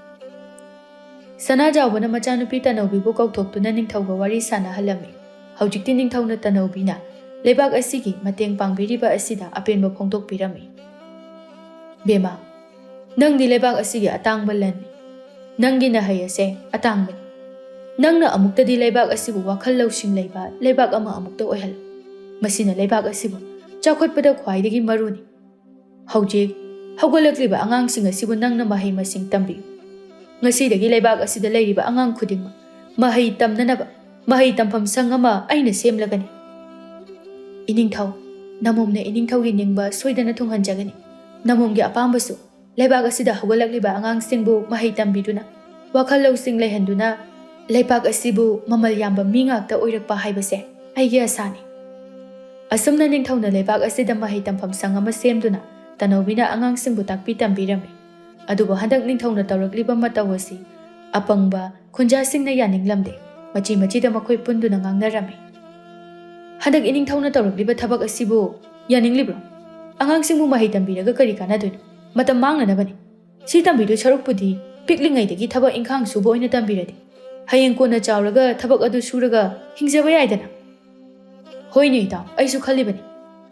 ꯁꯅꯥꯖꯥꯎꯕꯅ ꯃꯆꯥꯅꯨꯄꯤ ꯇꯅꯧꯕꯤꯕꯨ ꯀꯧꯊꯣꯛꯇꯨꯅ ꯅꯤꯡꯊꯧꯒ ꯋꯥꯔꯤ ꯁꯥꯟꯅꯍꯜꯂꯝꯃꯤ꯫ ꯍꯧꯖꯤꯛꯇꯤ ꯅꯤꯡꯊꯧꯅ ꯇꯅꯧꯕꯤꯅ ꯂꯩꯕꯥꯛ ꯑꯁꯤꯒꯤ ꯃꯇꯦꯡ ꯄꯥꯡꯕꯤꯔꯤꯕ ꯑꯁꯤꯗ ꯑꯄꯦꯟꯕ ꯐꯣꯡꯗꯣꯛꯄꯤꯔꯝꯃꯤ꯫ "ꯕꯦꯝꯃ, ꯅꯪꯗꯤ ꯂꯩꯕꯥꯛ ꯑꯁꯤꯒꯤ ꯑꯇꯥꯡꯕ ꯂꯟꯅꯤ꯫ ꯅꯪꯒꯤ ꯅꯍꯩ ꯑꯁꯦ ꯑꯇꯥꯡꯕꯅꯤ꯫ ꯅꯪꯅ ꯑꯃꯨꯛꯇꯗꯤ ꯂꯩꯕꯥꯛ ꯑꯁꯤꯕꯨ ꯋꯥꯈꯜ ꯂꯧꯁꯤꯡ ꯂꯩꯕ ꯂꯩꯕꯥꯛ ꯑꯃ ꯑꯃꯨꯛꯇ ꯑꯣꯏꯍꯜꯂꯨ꯫ ꯃꯁꯤꯅ ꯂꯩꯕꯥꯛ ꯑꯁꯤꯕꯨ ꯆꯥꯎꯈꯠꯄꯗ ꯈ꯭ꯋꯥꯏꯗꯒꯤ ꯃꯔꯨꯅꯤ꯫ ꯍꯧꯖꯤꯛ ꯍꯧꯒꯠꯂꯛꯂꯤꯕ ꯑꯉꯥꯡꯁꯤꯡ ꯑꯁꯤꯕꯨ ꯅꯪꯅ ꯃꯍꯩ ꯃꯁꯤꯡ ꯇꯝꯕꯤꯌꯨ꯫ ꯉꯁꯤꯗꯒꯤ ꯂꯩꯕꯥꯛ ꯑꯁꯤꯗ ꯂꯩꯔꯤꯕ ꯑꯉꯥꯡ ꯈꯨꯗꯤꯡꯃꯛ ꯃꯍꯩ ꯇꯝꯅꯅꯕ ꯃꯍꯩ ꯇꯝꯐꯝ ꯁꯪ ꯑꯃ ꯑꯩꯅ ꯁꯦꯝꯂꯒꯅꯤ꯫" "ꯏꯅꯤꯡꯊꯧ, ꯅꯃꯣꯝꯅ ꯏꯅꯤꯡꯊꯧꯒꯤ ꯅꯤꯡꯕ ꯁꯣꯏꯗꯅ ꯊꯨꯡꯍꯟꯖꯒꯅꯤ꯫ ꯅꯃꯣꯝꯒꯤ ꯑꯄꯥꯝꯕꯁꯨ ꯂꯩꯕꯥꯛ ꯑꯁꯤꯗ ꯍꯧꯒꯠꯂꯛꯂꯤꯕ ꯑꯉꯥꯡꯁꯤꯡꯕꯨ ꯃꯍꯩ ꯇꯝꯕꯤꯗꯨꯅ, ꯋꯥꯈꯜ ꯂꯧꯁꯤꯡ ꯂꯩꯍꯟꯗꯨꯅ ꯂꯩꯕꯥꯛ ꯑꯁꯤꯕꯨ ꯃꯃꯜ ꯌꯥꯝꯕ ꯃꯤ ꯉꯥꯛꯇ ꯑꯣꯏꯔꯛꯄ ꯍꯥꯏꯕꯁꯦ ꯑꯩꯒꯤ ꯑꯁꯥꯅꯤ꯫" ꯑꯁꯨꯝꯅ ꯅꯤꯡꯊꯧꯅ ꯂꯩꯕꯥꯛ ꯑꯁꯤꯗ ꯃꯍꯩ ꯇꯝꯐꯝ ꯁꯪ ꯑꯃ ꯁꯦꯝꯗꯨꯅ ꯇꯅꯧꯕꯤꯅ ꯑꯉꯥꯡꯁꯤꯡꯕꯨ ꯇꯥꯛꯄꯤ ꯇꯝꯕꯤꯔꯝꯃꯤ꯫ ꯑꯗꯨꯕꯨ ꯍꯟꯗꯛ ꯅꯤꯡꯊꯧꯅ ꯇꯧꯔꯛꯂꯤꯕ ꯃꯇꯧ ꯑꯁꯤ ꯑꯄꯪꯕ ꯈꯨꯟꯖꯥꯁꯤꯡꯅ ꯌꯥꯅꯤꯡꯂꯝꯗꯦ꯫ ꯃꯆꯤ ꯃꯆꯤꯗ ꯃꯈꯣꯏ ꯄꯨꯟꯗꯨꯅ ꯉꯥꯡꯅꯔꯝꯃꯤ꯫ "ꯍꯟꯗꯛ ꯏꯅꯤꯡꯊꯧꯅ ꯇꯧꯔꯛꯂꯤꯕ ꯊꯕꯛ ꯑꯁꯤꯕꯨ ꯌꯥꯅꯤꯡꯂꯤꯕ꯭ꯔꯣ? ꯑꯉꯥꯡꯁꯤꯡꯕꯨ ꯃꯍꯩ ꯇꯝꯕꯤꯔꯒ ꯀꯔꯤ ꯀꯥꯟꯅꯗꯣꯏꯅꯣ? ꯃꯇꯝ ꯃꯥꯡꯅꯅꯕꯅꯤ꯫ ꯁꯤ ꯇꯝꯕꯤꯗꯣꯏ ꯁꯔꯨꯛꯄꯨꯗꯤ ꯄꯤꯛꯂꯤꯉꯩꯗꯒꯤ ꯊꯕꯛ ꯏꯪꯈꯥꯡ ꯁꯨꯕ ꯑꯣꯏꯅ ꯇꯝꯕꯤꯔꯗꯤ ꯍꯌꯦꯡ ꯀꯣꯟꯅ ꯆꯥꯎꯔꯒ ꯊꯕꯛ ꯑꯗꯨ ꯁꯨꯔꯒ ꯍꯤꯡꯖꯕ ꯌꯥꯏꯗꯅ꯫" "ꯍꯣꯏꯅꯦ ꯏꯇꯥꯎ, ꯑꯩꯁꯨ ꯈꯜꯂꯤꯕꯅꯤ꯫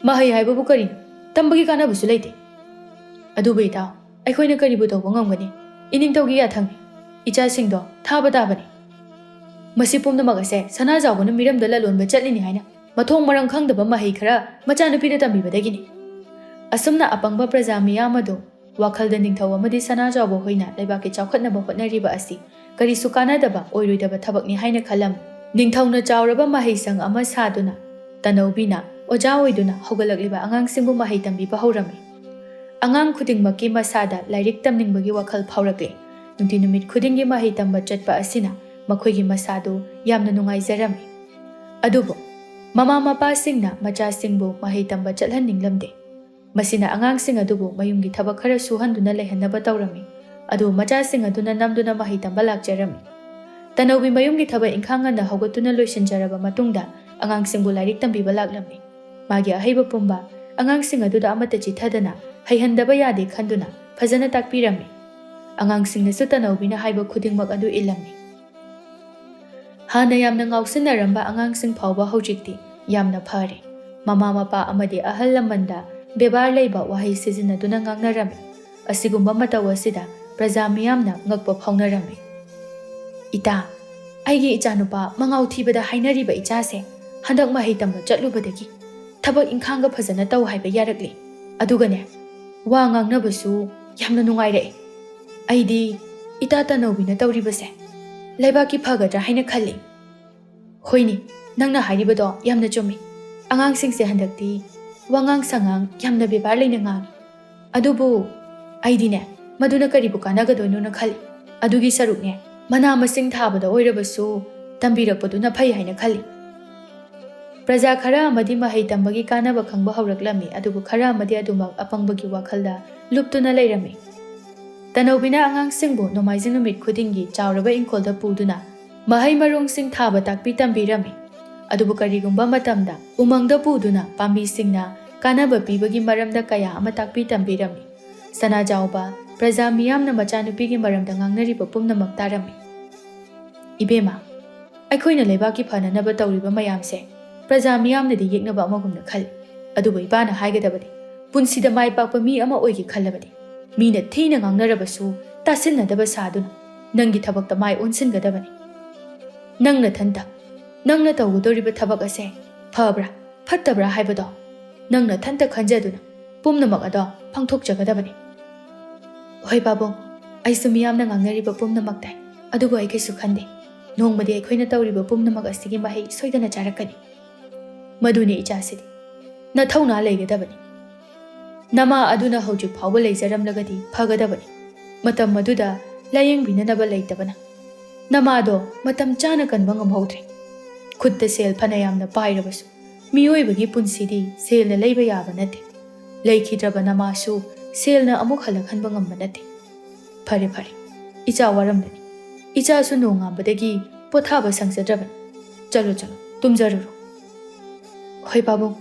ꯃꯍꯩ ꯍꯥꯏꯕꯕꯨ ꯀꯔꯤꯅꯣ? ꯇꯝꯕꯒꯤ ꯀꯥꯟꯅꯕꯁꯨ ꯂꯩꯇꯦ꯫" "ꯑꯗꯨꯕꯨ ꯏꯇꯥꯎ, ꯑꯩꯈꯣꯏꯅ ꯀꯔꯤꯕꯨ ꯇꯧꯕ ꯉꯝꯒꯅꯤ? ꯏꯅꯤꯡꯊꯧꯒꯤ ꯌꯥꯊꯪꯅꯤ꯫ ꯏꯆꯥꯁꯤꯡꯗꯣ ꯊꯥꯕ ꯇꯥꯕꯅꯤ꯫" "ꯃꯁꯤ ꯄꯨꯝꯅꯃꯛ ꯑꯁꯦ ꯁꯅꯥꯖꯥꯎꯕꯅ ꯃꯤꯔꯝꯗ ꯂꯂꯣꯟꯕ ꯆꯠꯂꯤꯅꯤ ꯍꯥꯏꯅ ꯃꯊꯣꯡ ꯃꯔꯝ ꯈꯪꯗꯕ ꯃꯍꯩ ꯈꯔ ꯃꯆꯥꯅꯨꯄꯤꯗ ꯇꯝꯕꯤꯕꯗꯒꯤꯅꯤ꯫" ꯑꯁꯨꯝꯅ ꯑꯄꯪꯕ ꯄ꯭ꯔꯖꯥ ꯃꯤꯌꯥꯝ ꯑꯗꯨ ꯋꯥꯈꯜꯗ ꯅꯤꯡꯊꯧ ꯑꯃꯗꯤ ꯁꯅꯥꯖꯥꯎꯕ ꯍꯣꯏꯅ ꯂꯩꯕꯥꯛꯀꯤ ꯆꯥꯎꯈꯠꯅꯕ ꯍꯣꯠꯅꯔꯤꯕ ꯑꯁꯤ ꯀꯔꯤꯁꯨ ꯀꯥꯟꯅꯗꯕ ꯑꯣꯏꯔꯣꯏꯗꯕ ꯊꯕꯛꯅꯤ ꯍꯥꯏꯅ ꯈꯜꯂꯝꯃꯤ꯫ ꯅꯤꯡꯊꯧꯅ ꯆꯥꯎꯔꯕ ꯃꯍꯩꯁꯪ ꯑꯃ ꯁꯥꯗꯨꯅ ꯇꯅꯧꯕꯤꯅ ꯑꯣꯖꯥ ꯑꯣꯏꯗꯨꯅ ꯍꯧꯒꯠꯂꯛꯂꯤꯕ ꯑꯉꯥꯡꯁꯤꯡꯕꯨ ꯃꯍꯩ ꯇꯝꯕꯤꯕ ꯍꯧꯔꯝꯃꯤ꯫ ꯑꯉꯥꯡ ꯈꯨꯗꯤꯡꯃꯛꯀꯤ ꯃꯁꯥꯗ ꯂꯥꯏꯔꯤꯛ ꯇꯝꯅꯤꯡꯕꯒꯤ ꯋꯥꯈꯜ ꯐꯥꯎꯔꯛꯂꯦ꯫ ꯅꯨꯡꯇꯤ ꯅꯨꯃꯤꯠ ꯈꯨꯗꯤꯡꯒꯤ ꯃꯍꯩ ꯇꯝꯕ ꯆꯠꯄ ꯑꯁꯤꯅ ꯃꯈꯣꯏꯒꯤ ꯃꯁꯥꯗꯨ ꯌꯥꯝꯅ ꯅꯨꯡꯉꯥꯏꯖꯔꯝꯃꯤ꯫ ꯑꯗꯨꯕꯨ ꯃꯃꯥ ꯃꯄꯥꯁꯤꯡꯅ ꯃꯆꯥꯁꯤꯡꯕꯨ ꯃꯍꯩ ꯇꯝꯕ ꯆꯠꯍꯟꯅꯤꯡꯂꯝꯗꯦ꯫ ꯃꯁꯤꯅ ꯑꯉꯥꯡꯁꯤꯡ ꯑꯗꯨꯕꯨ ꯃꯌꯨꯝꯒꯤ ꯊꯕꯛ ꯈꯔ ꯁꯨꯍꯟꯗꯨꯅ ꯂꯩꯍꯟꯅꯕ ꯇꯧꯔꯝꯃꯤ꯫ ꯑꯗꯨꯕꯨ ꯃꯆꯥꯁꯤꯡ ꯑꯗꯨꯅ ꯅꯝꯗꯨꯅ ꯃꯍꯩ ꯇꯝꯕ ꯂꯥꯛꯆꯔꯝꯃꯤ꯫ ꯇꯅꯧꯕꯤ ꯃꯌꯨꯝꯒꯤ ꯊꯕꯛ ꯏꯪꯈꯥꯡ ꯉꯟꯅ ꯍꯧꯒꯠꯇꯨꯅ ꯂꯣꯏꯁꯤꯟꯖꯔꯕ ꯃꯇꯨꯡꯗ ꯑꯉꯥꯡꯁꯤꯡꯕꯨ ꯂꯥꯏꯔꯤꯛ ꯇꯝꯕꯤꯕ ꯂꯥꯛꯂꯝꯃꯤ꯫ ꯃꯥꯒꯤ ꯑꯍꯩꯕ ꯄꯨꯝꯕ ꯑꯉꯥꯡꯁꯤꯡ ꯑꯗꯨꯗ ꯑꯃꯠꯇ ꯆꯤꯠꯊꯗꯅ ꯍꯩꯍꯟꯗꯕ ꯌꯥꯗꯦ ꯈꯟꯗꯨꯅ ꯐꯖꯅ ꯇꯥꯛꯄꯤꯔꯝꯃꯤ꯫ ꯑꯉꯥꯡꯁꯤꯡꯅꯁꯨ ꯇꯅꯧꯕꯤꯅ ꯍꯥꯏꯕ ꯈꯨꯗꯤꯡꯃꯛ ꯑꯗꯨ ꯏꯜꯂꯝꯃꯤ꯫ ꯍꯥꯟꯅ ꯌꯥꯝꯅ ꯉꯥꯎꯁꯤꯟꯅꯔꯝꯕ ꯑꯉꯥꯡꯁꯤꯡ ꯐꯥꯎꯕ ꯍꯧꯖꯤꯛꯇꯤ ꯌꯥꯝꯅ ꯐꯔꯦ꯫ ꯃꯃꯥ ꯃꯄꯥ ꯑꯃꯗꯤ ꯑꯍꯜ ꯂꯃꯟꯗ ꯕꯦꯕꯥꯔ ꯂꯩꯕ ꯋꯥꯍꯩ ꯁꯤꯖꯤꯟꯅꯗꯨꯅ ꯉꯥꯡꯅꯔꯝꯃꯤ꯫ ꯑꯁꯤꯒꯨꯝꯕ ꯃꯇꯧ ꯑꯁꯤꯗ ꯄ꯭ꯔꯖꯥ ꯃꯤꯌꯥꯝꯅ ꯉꯛꯄ ꯐꯥꯎꯅꯔꯝꯃꯤ꯫ "ꯏꯇꯥ, ꯑꯩꯒꯤ ꯏꯆꯥꯅꯨꯄꯥ ꯃꯉꯥꯎ ꯊꯤꯕꯗ ꯍꯥꯏꯅꯔꯤꯕ ꯏꯆꯥꯁꯦ ꯍꯟꯗꯛ ꯃꯍꯩ ꯇꯝꯕ ꯆꯠꯂꯨꯕꯗꯒꯤ ꯊꯕꯛ ꯏꯪꯈꯥꯡꯒ ꯐꯖꯅ ꯇꯧ ꯍꯥꯏꯕ ꯌꯥꯔꯛꯂꯦ꯫ ꯑꯗꯨꯒꯅꯦ, ꯋꯥ ꯉꯥꯡꯅꯕꯁꯨ ꯌꯥꯝꯅ ꯅꯨꯡꯉꯥꯏꯔꯛꯑꯦ꯫ ꯑꯩꯗꯤ ꯏꯇꯥ ꯇꯅꯧꯕꯤꯅ ꯇꯧꯔꯤꯕꯁꯦ ꯂꯩꯕꯥꯛꯀꯤ ꯐꯒꯗ꯭ꯔꯥ ꯍꯥꯏꯅ ꯈꯜꯂꯤ꯫" "ꯍꯣꯏꯅꯦ, ꯅꯪꯅ ꯍꯥꯏꯔꯤꯕꯗꯣ ꯌꯥꯝꯅ ꯆꯨꯝꯃꯤ꯫ ꯑꯉꯥꯡꯁꯤꯡꯁꯦ ꯍꯟꯗꯛꯇꯤ ꯋꯥꯉꯥꯡ ꯁꯉꯥꯡ ꯌꯥꯝꯅ ꯕꯦꯕꯥꯔ ꯂꯩꯅ ꯉꯥꯡꯉꯤ꯫ ꯑꯗꯨꯕꯨ ꯑꯩꯗꯤꯅꯦ, ꯃꯗꯨꯅ ꯀꯔꯤꯕꯨ ꯀꯥꯟꯅꯒꯗꯣꯏꯅꯣꯅ ꯈꯜꯂꯤ꯫ ꯑꯗꯨꯒꯤ ꯁꯔꯨꯛꯅꯦ, ꯃꯅꯥ ꯃꯁꯤꯡ ꯊꯥꯕꯗ ꯑꯣꯏꯔꯕꯁꯨ ꯇꯝꯕꯤꯔꯛꯄꯗꯨꯅ ꯐꯩ ꯍꯥꯏꯅ ꯈꯜꯂꯤ꯫" ꯄ꯭ꯔꯖꯥ ꯈꯔ ꯑꯃꯗꯤ ꯃꯍꯩ ꯇꯝꯕꯒꯤ ꯀꯥꯟꯅꯕ ꯈꯪꯕ ꯍꯧꯔꯛꯂꯝꯃꯤ, ꯑꯗꯨꯕꯨ ꯈꯔ ꯑꯃꯗꯤ ꯑꯗꯨꯃꯛ ꯑꯄꯪꯕꯒꯤ ꯋꯥꯈꯜꯗ ꯂꯨꯞꯇꯨꯅ ꯂꯩꯔꯝꯃꯤ꯫ ꯇꯅꯧꯕꯤꯅ ꯑꯉꯥꯡꯁꯤꯡꯕꯨ ꯅꯣꯡꯃꯥꯏꯖꯤꯡ ꯅꯨꯃꯤꯠ ꯈꯨꯗꯤꯡꯒꯤ ꯆꯥꯎꯔꯕ ꯏꯪꯈꯣꯜꯗ ꯄꯨꯗꯨꯅ ꯃꯍꯩ ꯃꯔꯣꯡꯁꯤꯡ ꯊꯥꯕ ꯇꯥꯛꯄꯤ ꯇꯝꯕꯤꯔꯝꯃꯤ꯫ ꯑꯗꯨꯕꯨ ꯀꯔꯤꯒꯨꯝꯕ ꯃꯇꯝꯗ ꯎꯃꯪꯗ ꯄꯨꯗꯨꯅ ꯄꯥꯝꯕꯤꯁꯤꯡꯅ ꯀꯥꯟꯅꯕ ꯄꯤꯕꯒꯤ ꯃꯔꯝꯗ ꯀꯌꯥ ꯑꯃ ꯇꯥꯛꯄꯤ ꯇꯝꯕꯤꯔꯝꯃꯤ꯫ ꯁꯅꯥꯖꯥꯎꯕ, ꯄ꯭ꯔꯖꯥ ꯃꯤꯌꯥꯝꯅ ꯃꯆꯥꯅꯨꯄꯤꯒꯤ ꯃꯔꯝꯗ ꯉꯥꯡꯅꯔꯤꯕ ꯄꯨꯝꯅꯃꯛ ꯇꯥꯔꯝꯃꯤ꯫ "ꯏꯕꯦꯝꯃ, ꯑꯩꯈꯣꯏꯅ ꯂꯩꯕꯥꯛꯀꯤ ꯐꯅꯅꯕ ꯇꯧꯔꯤꯕ ꯃꯌꯥꯝꯁꯦ ꯄ꯭ꯔꯖꯥ ꯃꯤꯌꯥꯝꯅꯗꯤ ꯌꯦꯛꯅꯕ ꯑꯃꯒꯨꯝꯅ ꯈꯜꯂꯤ꯫ ꯑꯗꯨꯕꯨ ꯏꯄꯥꯅ ꯍꯥꯏꯒꯗꯕꯗꯤ, ꯄꯨꯟꯁꯤꯗ ꯃꯥꯏ ꯄꯥꯛꯄ ꯃꯤ ꯑꯃ ꯑꯣꯏꯒꯦ ꯈꯜꯂꯕꯗꯤ ꯃꯤꯅ ꯊꯤꯅ ꯉꯥꯡꯅꯔꯕꯁꯨ ꯇꯥꯁꯤꯟꯅꯗꯕ ꯁꯥꯗꯨꯅ ꯅꯪꯒꯤ ꯊꯕꯛꯇ ꯃꯥꯏ ꯑꯣꯟꯁꯤꯟꯒꯗꯕꯅꯤ꯫ ꯅꯪ ꯅꯊꯟꯇ, ꯅꯪꯅ ꯇꯧꯒꯗꯧꯔꯤꯕ ꯊꯕꯛ ꯑꯁꯦ ꯐꯕ꯭ꯔꯥ ꯐꯠꯇꯕ꯭ꯔꯥ ꯍꯥꯏꯕꯗꯣ ꯅꯪ ꯅꯊꯟꯇ ꯈꯟꯖꯗꯨꯅ ꯄꯨꯝꯅꯃꯛ ꯑꯗꯣ ꯄꯥꯡꯊꯣꯛꯆꯒꯗꯕꯅꯤ꯫" "ꯍꯣꯏ ꯄꯥꯕꯨꯡ, ꯑꯩꯁꯨ ꯃꯤꯌꯥꯝꯅ ꯉꯥꯡꯅꯔꯤꯕ ꯄꯨꯝꯅꯃꯛ ꯇꯥꯏ, ꯑꯗꯨꯕꯨ ꯑꯩ ꯀꯩꯁꯨ ꯈꯟꯗꯦ꯫ ꯅꯣꯡꯃꯗꯤ ꯑꯩꯈꯣꯏꯅ ꯇꯧꯔꯤꯕ ꯄꯨꯝꯅꯃꯛ ꯑꯁꯤꯒꯤ ꯃꯍꯩ ꯁꯣꯏꯗꯅ ꯆꯥꯔꯛꯀꯅꯤ꯫ ꯃꯗꯨꯅꯤ ꯏꯆꯥꯁꯤꯗꯤ꯫ ꯅꯊꯧꯅꯥ ꯂꯩꯒꯗꯕꯅꯤ꯫ ꯅꯃꯥ ꯑꯗꯨꯅ ꯍꯧꯖꯤꯛ ꯐꯥꯎꯕ ꯂꯩꯖꯔꯝꯂꯒꯗꯤ ꯐꯒꯗꯕꯅꯤ꯫ ꯃꯇꯝ ꯑꯗꯨꯗ ꯂꯥꯌꯦꯡꯕꯤꯅꯅꯕ ꯂꯩꯇꯕꯅ꯫ ꯅꯃꯥꯗꯣ ꯃꯇꯝ ꯆꯥꯅ ꯀꯟꯕ ꯉꯝꯍꯧꯗ꯭ꯔꯦ꯫ ꯈꯨꯠꯇ ꯁꯦꯜ ꯐꯅ ꯌꯥꯝꯅ ꯄꯥꯏꯔꯕꯁꯨ, ꯃꯤꯑꯣꯏꯕꯒꯤ ꯄꯨꯟꯁꯤꯗꯤ ꯁꯦꯜꯅ ꯂꯩꯕ ꯌꯥꯕ ꯅꯠꯇꯦ꯫ ꯂꯩꯈꯤꯗ꯭ꯔꯕ ꯅꯃꯥꯁꯨ ꯁꯦꯜꯅ ꯑꯃꯨꯛ ꯍꯜꯂꯛꯍꯟꯕ ꯉꯝꯕ ꯅꯠꯇꯦ꯫ ꯐꯔꯦ, ꯐꯔꯦ, ꯏꯆꯥ ꯋꯥꯔꯝꯂꯅꯤ꯫ ꯏꯆꯥꯁꯨ ꯅꯣꯡꯉꯥꯟꯕꯗꯒꯤ ꯄꯣꯊꯥꯕ ꯁꯪꯖꯗ꯭ꯔꯕꯅꯤ꯫ ꯆꯠꯂꯣ, ꯆꯠꯂꯣ, ꯇꯨꯝꯖꯔꯨꯔꯣ꯫" "ꯍꯣꯏ ꯄꯥꯕꯨꯡ꯫"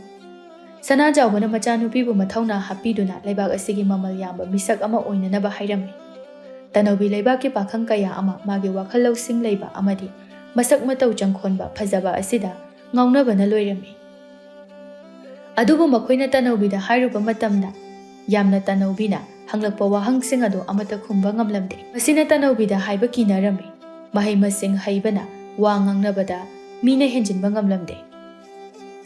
ꯁꯅꯥꯖꯥꯎꯕꯅ ꯃꯆꯥꯅꯨꯄꯤꯕꯨ ꯃꯊꯧꯅꯥ ꯍꯥꯞꯄꯤꯗꯨꯅ ꯂꯩꯕꯥꯛ ꯑꯁꯤꯒꯤ ꯃꯃꯜ ꯌꯥꯝꯕ ꯃꯤꯁꯛ ꯑꯃ ꯑꯣꯏꯅꯅꯕ ꯍꯥꯏꯔꯝꯃꯤ꯫ ꯇꯅꯧꯕꯤ ꯂꯩꯕꯥꯛꯀꯤ ꯄꯥꯈꯪ ꯀꯌꯥ ꯑꯃ ꯃꯥꯒꯤ ꯋꯥꯈꯜ ꯂꯧꯁꯤꯡ ꯂꯩꯕ ꯑꯃꯗꯤ ꯃꯁꯛ ꯃꯇꯧ ꯆꯪꯈꯣꯟꯕ ꯐꯖꯕ ꯑꯁꯤꯗ ꯉꯥꯎꯅꯕꯅ ꯂꯣꯏꯔꯝꯃꯤ꯫ ꯑꯗꯨꯕꯨ ꯃꯈꯣꯏꯅ ꯇꯅꯧꯕꯤꯗ ꯍꯥꯏꯔꯨꯕ ꯃꯇꯝꯗ ꯌꯥꯝꯅ ꯇꯅꯧꯕꯤꯅ ꯍꯪꯂꯛꯄ ꯋꯥꯍꯪꯁꯤꯡ ꯑꯗꯨ ꯑꯃꯠꯇ ꯈꯨꯝꯕ ꯉꯝꯂꯝꯗꯦ꯫ ꯃꯁꯤꯅ ꯇꯅꯧꯕꯤꯗ ꯍꯥꯏꯕ ꯀꯤꯅꯔꯝꯃꯤ꯫ ꯃꯍꯩ ꯃꯁꯤꯡ ꯍꯩꯕꯅ ꯋꯥ ꯉꯥꯡꯅꯕꯗ ꯃꯤꯅ ꯍꯦꯟꯖꯤꯟꯕ ꯉꯝꯂꯝꯗꯦ꯫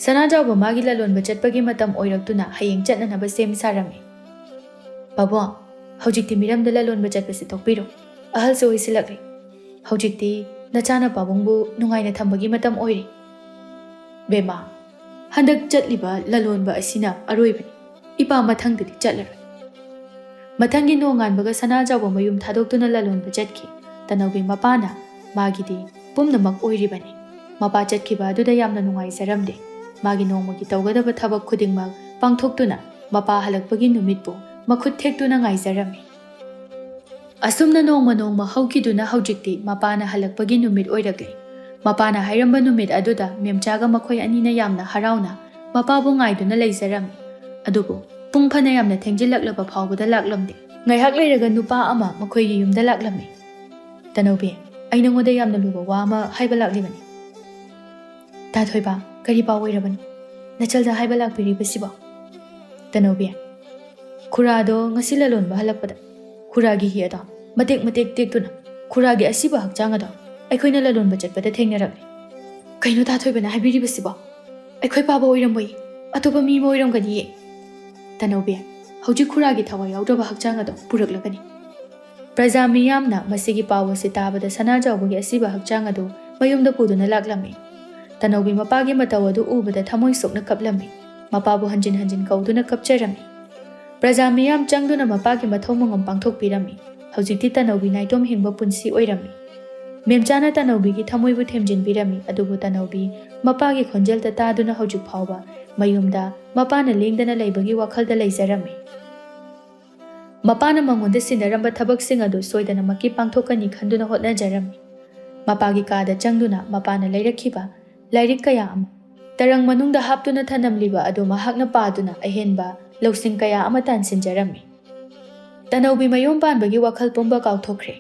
ꯁꯅꯥꯖꯥꯎꯕ ꯃꯥꯒꯤ ꯂꯂꯣꯟꯕ ꯆꯠꯄꯒꯤ ꯃꯇꯝ ꯑꯣꯏꯔꯛꯇꯨꯅ ꯍꯌꯦꯡ ꯆꯠꯅꯅꯕ ꯁꯦꯝ ꯁꯥꯔꯝꯃꯤ꯫ "ꯄꯥꯕꯨꯡ, ꯍꯧꯖꯤꯛꯇꯤ ꯃꯤꯔꯝꯗ ꯂꯂꯣꯟꯕ ꯆꯠꯄꯁꯤ ꯇꯣꯛꯄꯤꯔꯣ꯫ ꯑꯍꯜꯁꯨ ꯑꯣꯏꯁꯤꯜꯂꯛꯂꯦ꯫ ꯍꯧꯖꯤꯛꯇꯤ ꯅꯆꯥꯅ ꯄꯥꯕꯨꯡꯕꯨ ꯅꯨꯡꯉꯥꯏꯅ ꯊꯝꯕꯒꯤ ꯃꯇꯝ ꯑꯣꯏꯔꯦ꯫" "ꯕꯦꯝꯃ, ꯍꯟꯗꯛ ꯆꯠꯂꯤꯕ ꯂꯂꯣꯟꯕ ꯑꯁꯤꯅ ꯑꯔꯣꯏꯕꯅꯤ꯫ ꯏꯄꯥ ꯃꯊꯪꯗꯗꯤ ꯆꯠꯂꯔꯣꯏ꯫" ꯃꯊꯪꯒꯤ ꯅꯣꯡꯉꯥꯟꯕꯒ ꯁꯅꯥꯖꯥꯎꯕ ꯃꯌꯨꯝ ꯊꯥꯗꯣꯛꯇꯨꯅ ꯂꯂꯣꯟꯕ ꯆꯠꯈꯤ꯫ ꯇꯅꯧꯕꯤ ꯃꯄꯥꯅ ꯃꯥꯒꯤꯗꯤ ꯄꯨꯝꯅꯃꯛ ꯑꯣꯏꯔꯤꯕꯅꯤ꯫ ꯃꯄꯥ ꯆꯠꯈꯤꯕ ꯑꯗꯨꯗ ꯌꯥꯝꯅ ꯅꯨꯡꯉꯥꯏꯖꯔꯝꯗꯦ꯫ ꯃꯥꯒꯤ ꯅꯣꯡꯃꯒꯤ ꯇꯧꯒꯗꯕ ꯊꯕꯛ ꯈꯨꯗꯤꯡꯃꯛ ꯄꯥꯡꯊꯣꯛꯇꯨꯅ ꯃꯄꯥ ꯍꯜꯂꯛꯄꯒꯤ ꯅꯨꯃꯤꯠꯄꯨ ꯃꯈꯨꯠ ꯊꯦꯛꯇꯨꯅ ꯉꯥꯏꯖꯔꯝꯃꯤ꯫ ꯑꯁꯨꯝꯅ ꯅꯣꯡꯃ ꯅꯣꯡꯃ ꯍꯧꯈꯤꯗꯨꯅ ꯍꯧꯖꯤꯛꯇꯤ ꯃꯄꯥꯅ ꯍꯜꯂꯛꯄꯒꯤ ꯅꯨꯃꯤꯠ ꯑꯣꯏꯔꯛꯂꯦ꯫ ꯃꯄꯥꯅ ꯍꯥꯏꯔꯝꯕ ꯅꯨꯃꯤꯠ ꯑꯗꯨꯗ ꯃꯦꯝꯆꯥꯒ ꯃꯈꯣꯏ ꯑꯅꯤꯅ ꯌꯥꯝꯅ ꯍꯔꯥꯎꯅ ꯃꯄꯥꯕꯨ ꯉꯥꯏꯗꯨꯅ ꯂꯩꯖꯔꯝꯃꯤ꯫ ꯑꯗꯨꯕꯨ ꯄꯨꯡ ꯐꯅ ꯌꯥꯝꯅ ꯊꯦꯡꯖꯤꯜꯂꯛꯂꯕ ꯐꯥꯎꯕꯗ ꯂꯥꯛꯂꯝꯗꯦ꯫ ꯉꯥꯏꯍꯥꯛ ꯂꯩꯔꯒ ꯅꯨꯄꯥ ꯑꯃ ꯃꯈꯣꯏꯒꯤ ꯌꯨꯝꯗ ꯂꯥꯛꯂꯝꯃꯤ꯫ "ꯇꯅꯧꯕꯤ, ꯑꯩ ꯅꯉꯣꯟꯗ ꯌꯥꯝꯅ ꯂꯨꯕ ꯋꯥ ꯑꯃ ꯍꯥꯏꯕ ꯂꯥꯛꯂꯤꯕꯅꯤ꯫" "ꯇꯥ ꯊꯣꯏꯕ, ꯀꯔꯤ ꯄꯥꯎ ꯑꯣꯏꯔꯕꯅꯣ? ꯅꯆꯜꯗ ꯍꯥꯏꯕ ꯂꯥꯛꯄꯤꯔꯤꯕꯁꯤꯕꯣ?" "ꯇꯅꯧꯕꯤ, ꯈꯨꯔꯥꯗꯣ ꯉꯁꯤ ꯂꯂꯣꯟꯕ ꯍꯜꯂꯛꯄꯗ ꯈꯨꯔꯥꯒꯤ ꯍꯤ ꯑꯗꯣ ꯃꯇꯦꯛ ꯃꯇꯦꯛ ꯇꯦꯛꯇꯨꯅ ꯈꯨꯔꯥꯒꯤ ꯑꯁꯤꯕ ꯍꯛꯆꯥꯡ ꯑꯗꯣ ꯑꯩꯈꯣꯏꯅ ꯂꯂꯣꯟꯕ ꯆꯠꯄꯗ ꯊꯦꯡꯅꯔꯛꯂꯦ꯫" "ꯀꯩꯅꯣ ꯇꯥ ꯊꯣꯏꯕꯅ ꯍꯥꯏꯕꯤꯔꯤꯕꯁꯤꯕꯣ? ꯑꯩꯈꯣꯏ ꯄꯥꯕ ꯑꯣꯏꯔꯝꯃꯣꯏ, ꯑꯇꯣꯞꯄ ꯃꯤ ꯑꯃ ꯑꯣꯏꯔꯝꯒꯅꯤꯌꯦ꯫" "ꯇꯅꯧꯕꯤ, ꯍꯧꯖꯤꯛ ꯈꯨꯔꯥꯒꯤ ꯊꯋꯥꯏ ꯌꯥꯎꯗ꯭ꯔꯕ ꯍꯛꯆꯥꯡ ꯑꯗꯣ ꯄꯨꯔꯛꯂꯒꯅꯤ꯫ ꯄ꯭ꯔꯖꯥ ꯃꯤꯌꯥꯝꯅ ꯃꯁꯤꯒꯤ ꯄꯥꯎ ꯑꯁꯤ ꯇꯥꯕꯗ ꯁꯅꯥꯖꯥꯎꯕꯒꯤ ꯑꯁꯤꯕ ꯍꯛꯆꯥꯡ ꯑꯗꯨ ꯃꯌꯨꯝꯗ ꯄꯨꯗꯨꯅ ꯂꯥꯛꯂꯝꯃꯤ꯫ ꯇꯅꯧꯕꯤ ꯃꯄꯥꯒꯤ ꯃꯇꯧ ꯑꯗꯨ ꯎꯕꯗ ꯊꯃꯣꯏ ꯁꯣꯛꯅ ꯀꯞꯂꯝꯃꯤ꯫ ꯃꯄꯥꯕꯨ ꯍꯟꯖꯤꯟ ꯍꯟꯖꯤꯟ ꯀꯧꯗꯨꯅ ꯀꯞꯆꯔꯝꯃꯤ꯫ ꯄ꯭ꯔꯖꯥ ꯃꯤꯌꯥꯝ ꯆꯪꯗꯨꯅ ꯃꯄꯥꯒꯤ ꯃꯊꯧ ꯃꯉꯝ ꯄꯥꯡꯊꯣꯛꯄꯤꯔꯝꯃꯤ꯫ ꯍꯧꯖꯤꯛꯇꯤ ꯇꯅꯧꯕꯤ ꯅꯥꯏꯇꯣꯝ ꯍꯤꯡꯕ ꯄꯨꯟꯁꯤ ꯑꯣꯏꯔꯝꯃꯤ꯫ ꯃꯦꯝꯆꯥꯅ ꯇꯅꯧꯕꯤꯒꯤ ꯊꯃꯣꯏꯕꯨ ꯊꯦꯝꯖꯤꯟꯕꯤꯔꯝꯃꯤ, ꯑꯗꯨꯕꯨ ꯇꯅꯧꯕꯤ ꯃꯄꯥꯒꯤ ꯈꯣꯟꯖꯦꯜꯗ ꯇꯥꯗꯨꯅ ꯍꯧꯖꯤꯛ ꯐꯥꯎꯕ ꯃꯌꯨꯝꯗ ꯃꯄꯥꯅ ꯂꯦꯡꯗꯅ ꯂꯩꯕꯒꯤ ꯋꯥꯈꯜꯗ ꯂꯩꯖꯔꯝꯃꯤ꯫ ꯃꯄꯥꯅ ꯃꯉꯣꯟꯗ ꯁꯤꯟꯅꯔꯝꯕ ꯊꯕꯛꯁꯤꯡ ꯑꯗꯨ ꯁꯣꯏꯗꯅꯃꯛꯀꯤ ꯄꯥꯡꯊꯣꯛꯀꯅꯤ ꯈꯟꯗꯨꯅ ꯍꯣꯠꯅꯖꯔꯝꯃꯤ꯫ ꯃꯄꯥꯒꯤ ꯀꯥꯗ ꯆꯪꯗꯨꯅ ꯃꯄꯥꯅ ꯂꯩꯔꯛꯈꯤꯕ ꯂꯥꯏꯔꯤꯛ ꯀꯌꯥ ꯑꯃ ꯇꯔꯪ ꯃꯅꯨꯡꯗ ꯍꯥꯞꯇꯨꯅ ꯊꯅꯝꯂꯤꯕ ꯑꯗꯨ ꯃꯍꯥꯛꯅ ꯄꯥꯗꯨꯅ ꯑꯍꯦꯟꯕ ꯂꯧꯁꯤꯡ ꯀꯌꯥ ꯑꯃ ꯇꯥꯟꯁꯤꯟꯖꯔꯝꯃꯤ꯫ ꯇꯅꯧꯕꯤ ꯃꯌꯨꯝ ꯄꯥꯟꯕꯒꯤ ꯋꯥꯈꯜ ꯄꯨꯝꯕ ꯀꯥꯎꯊꯣꯛꯈ꯭ꯔꯦ꯫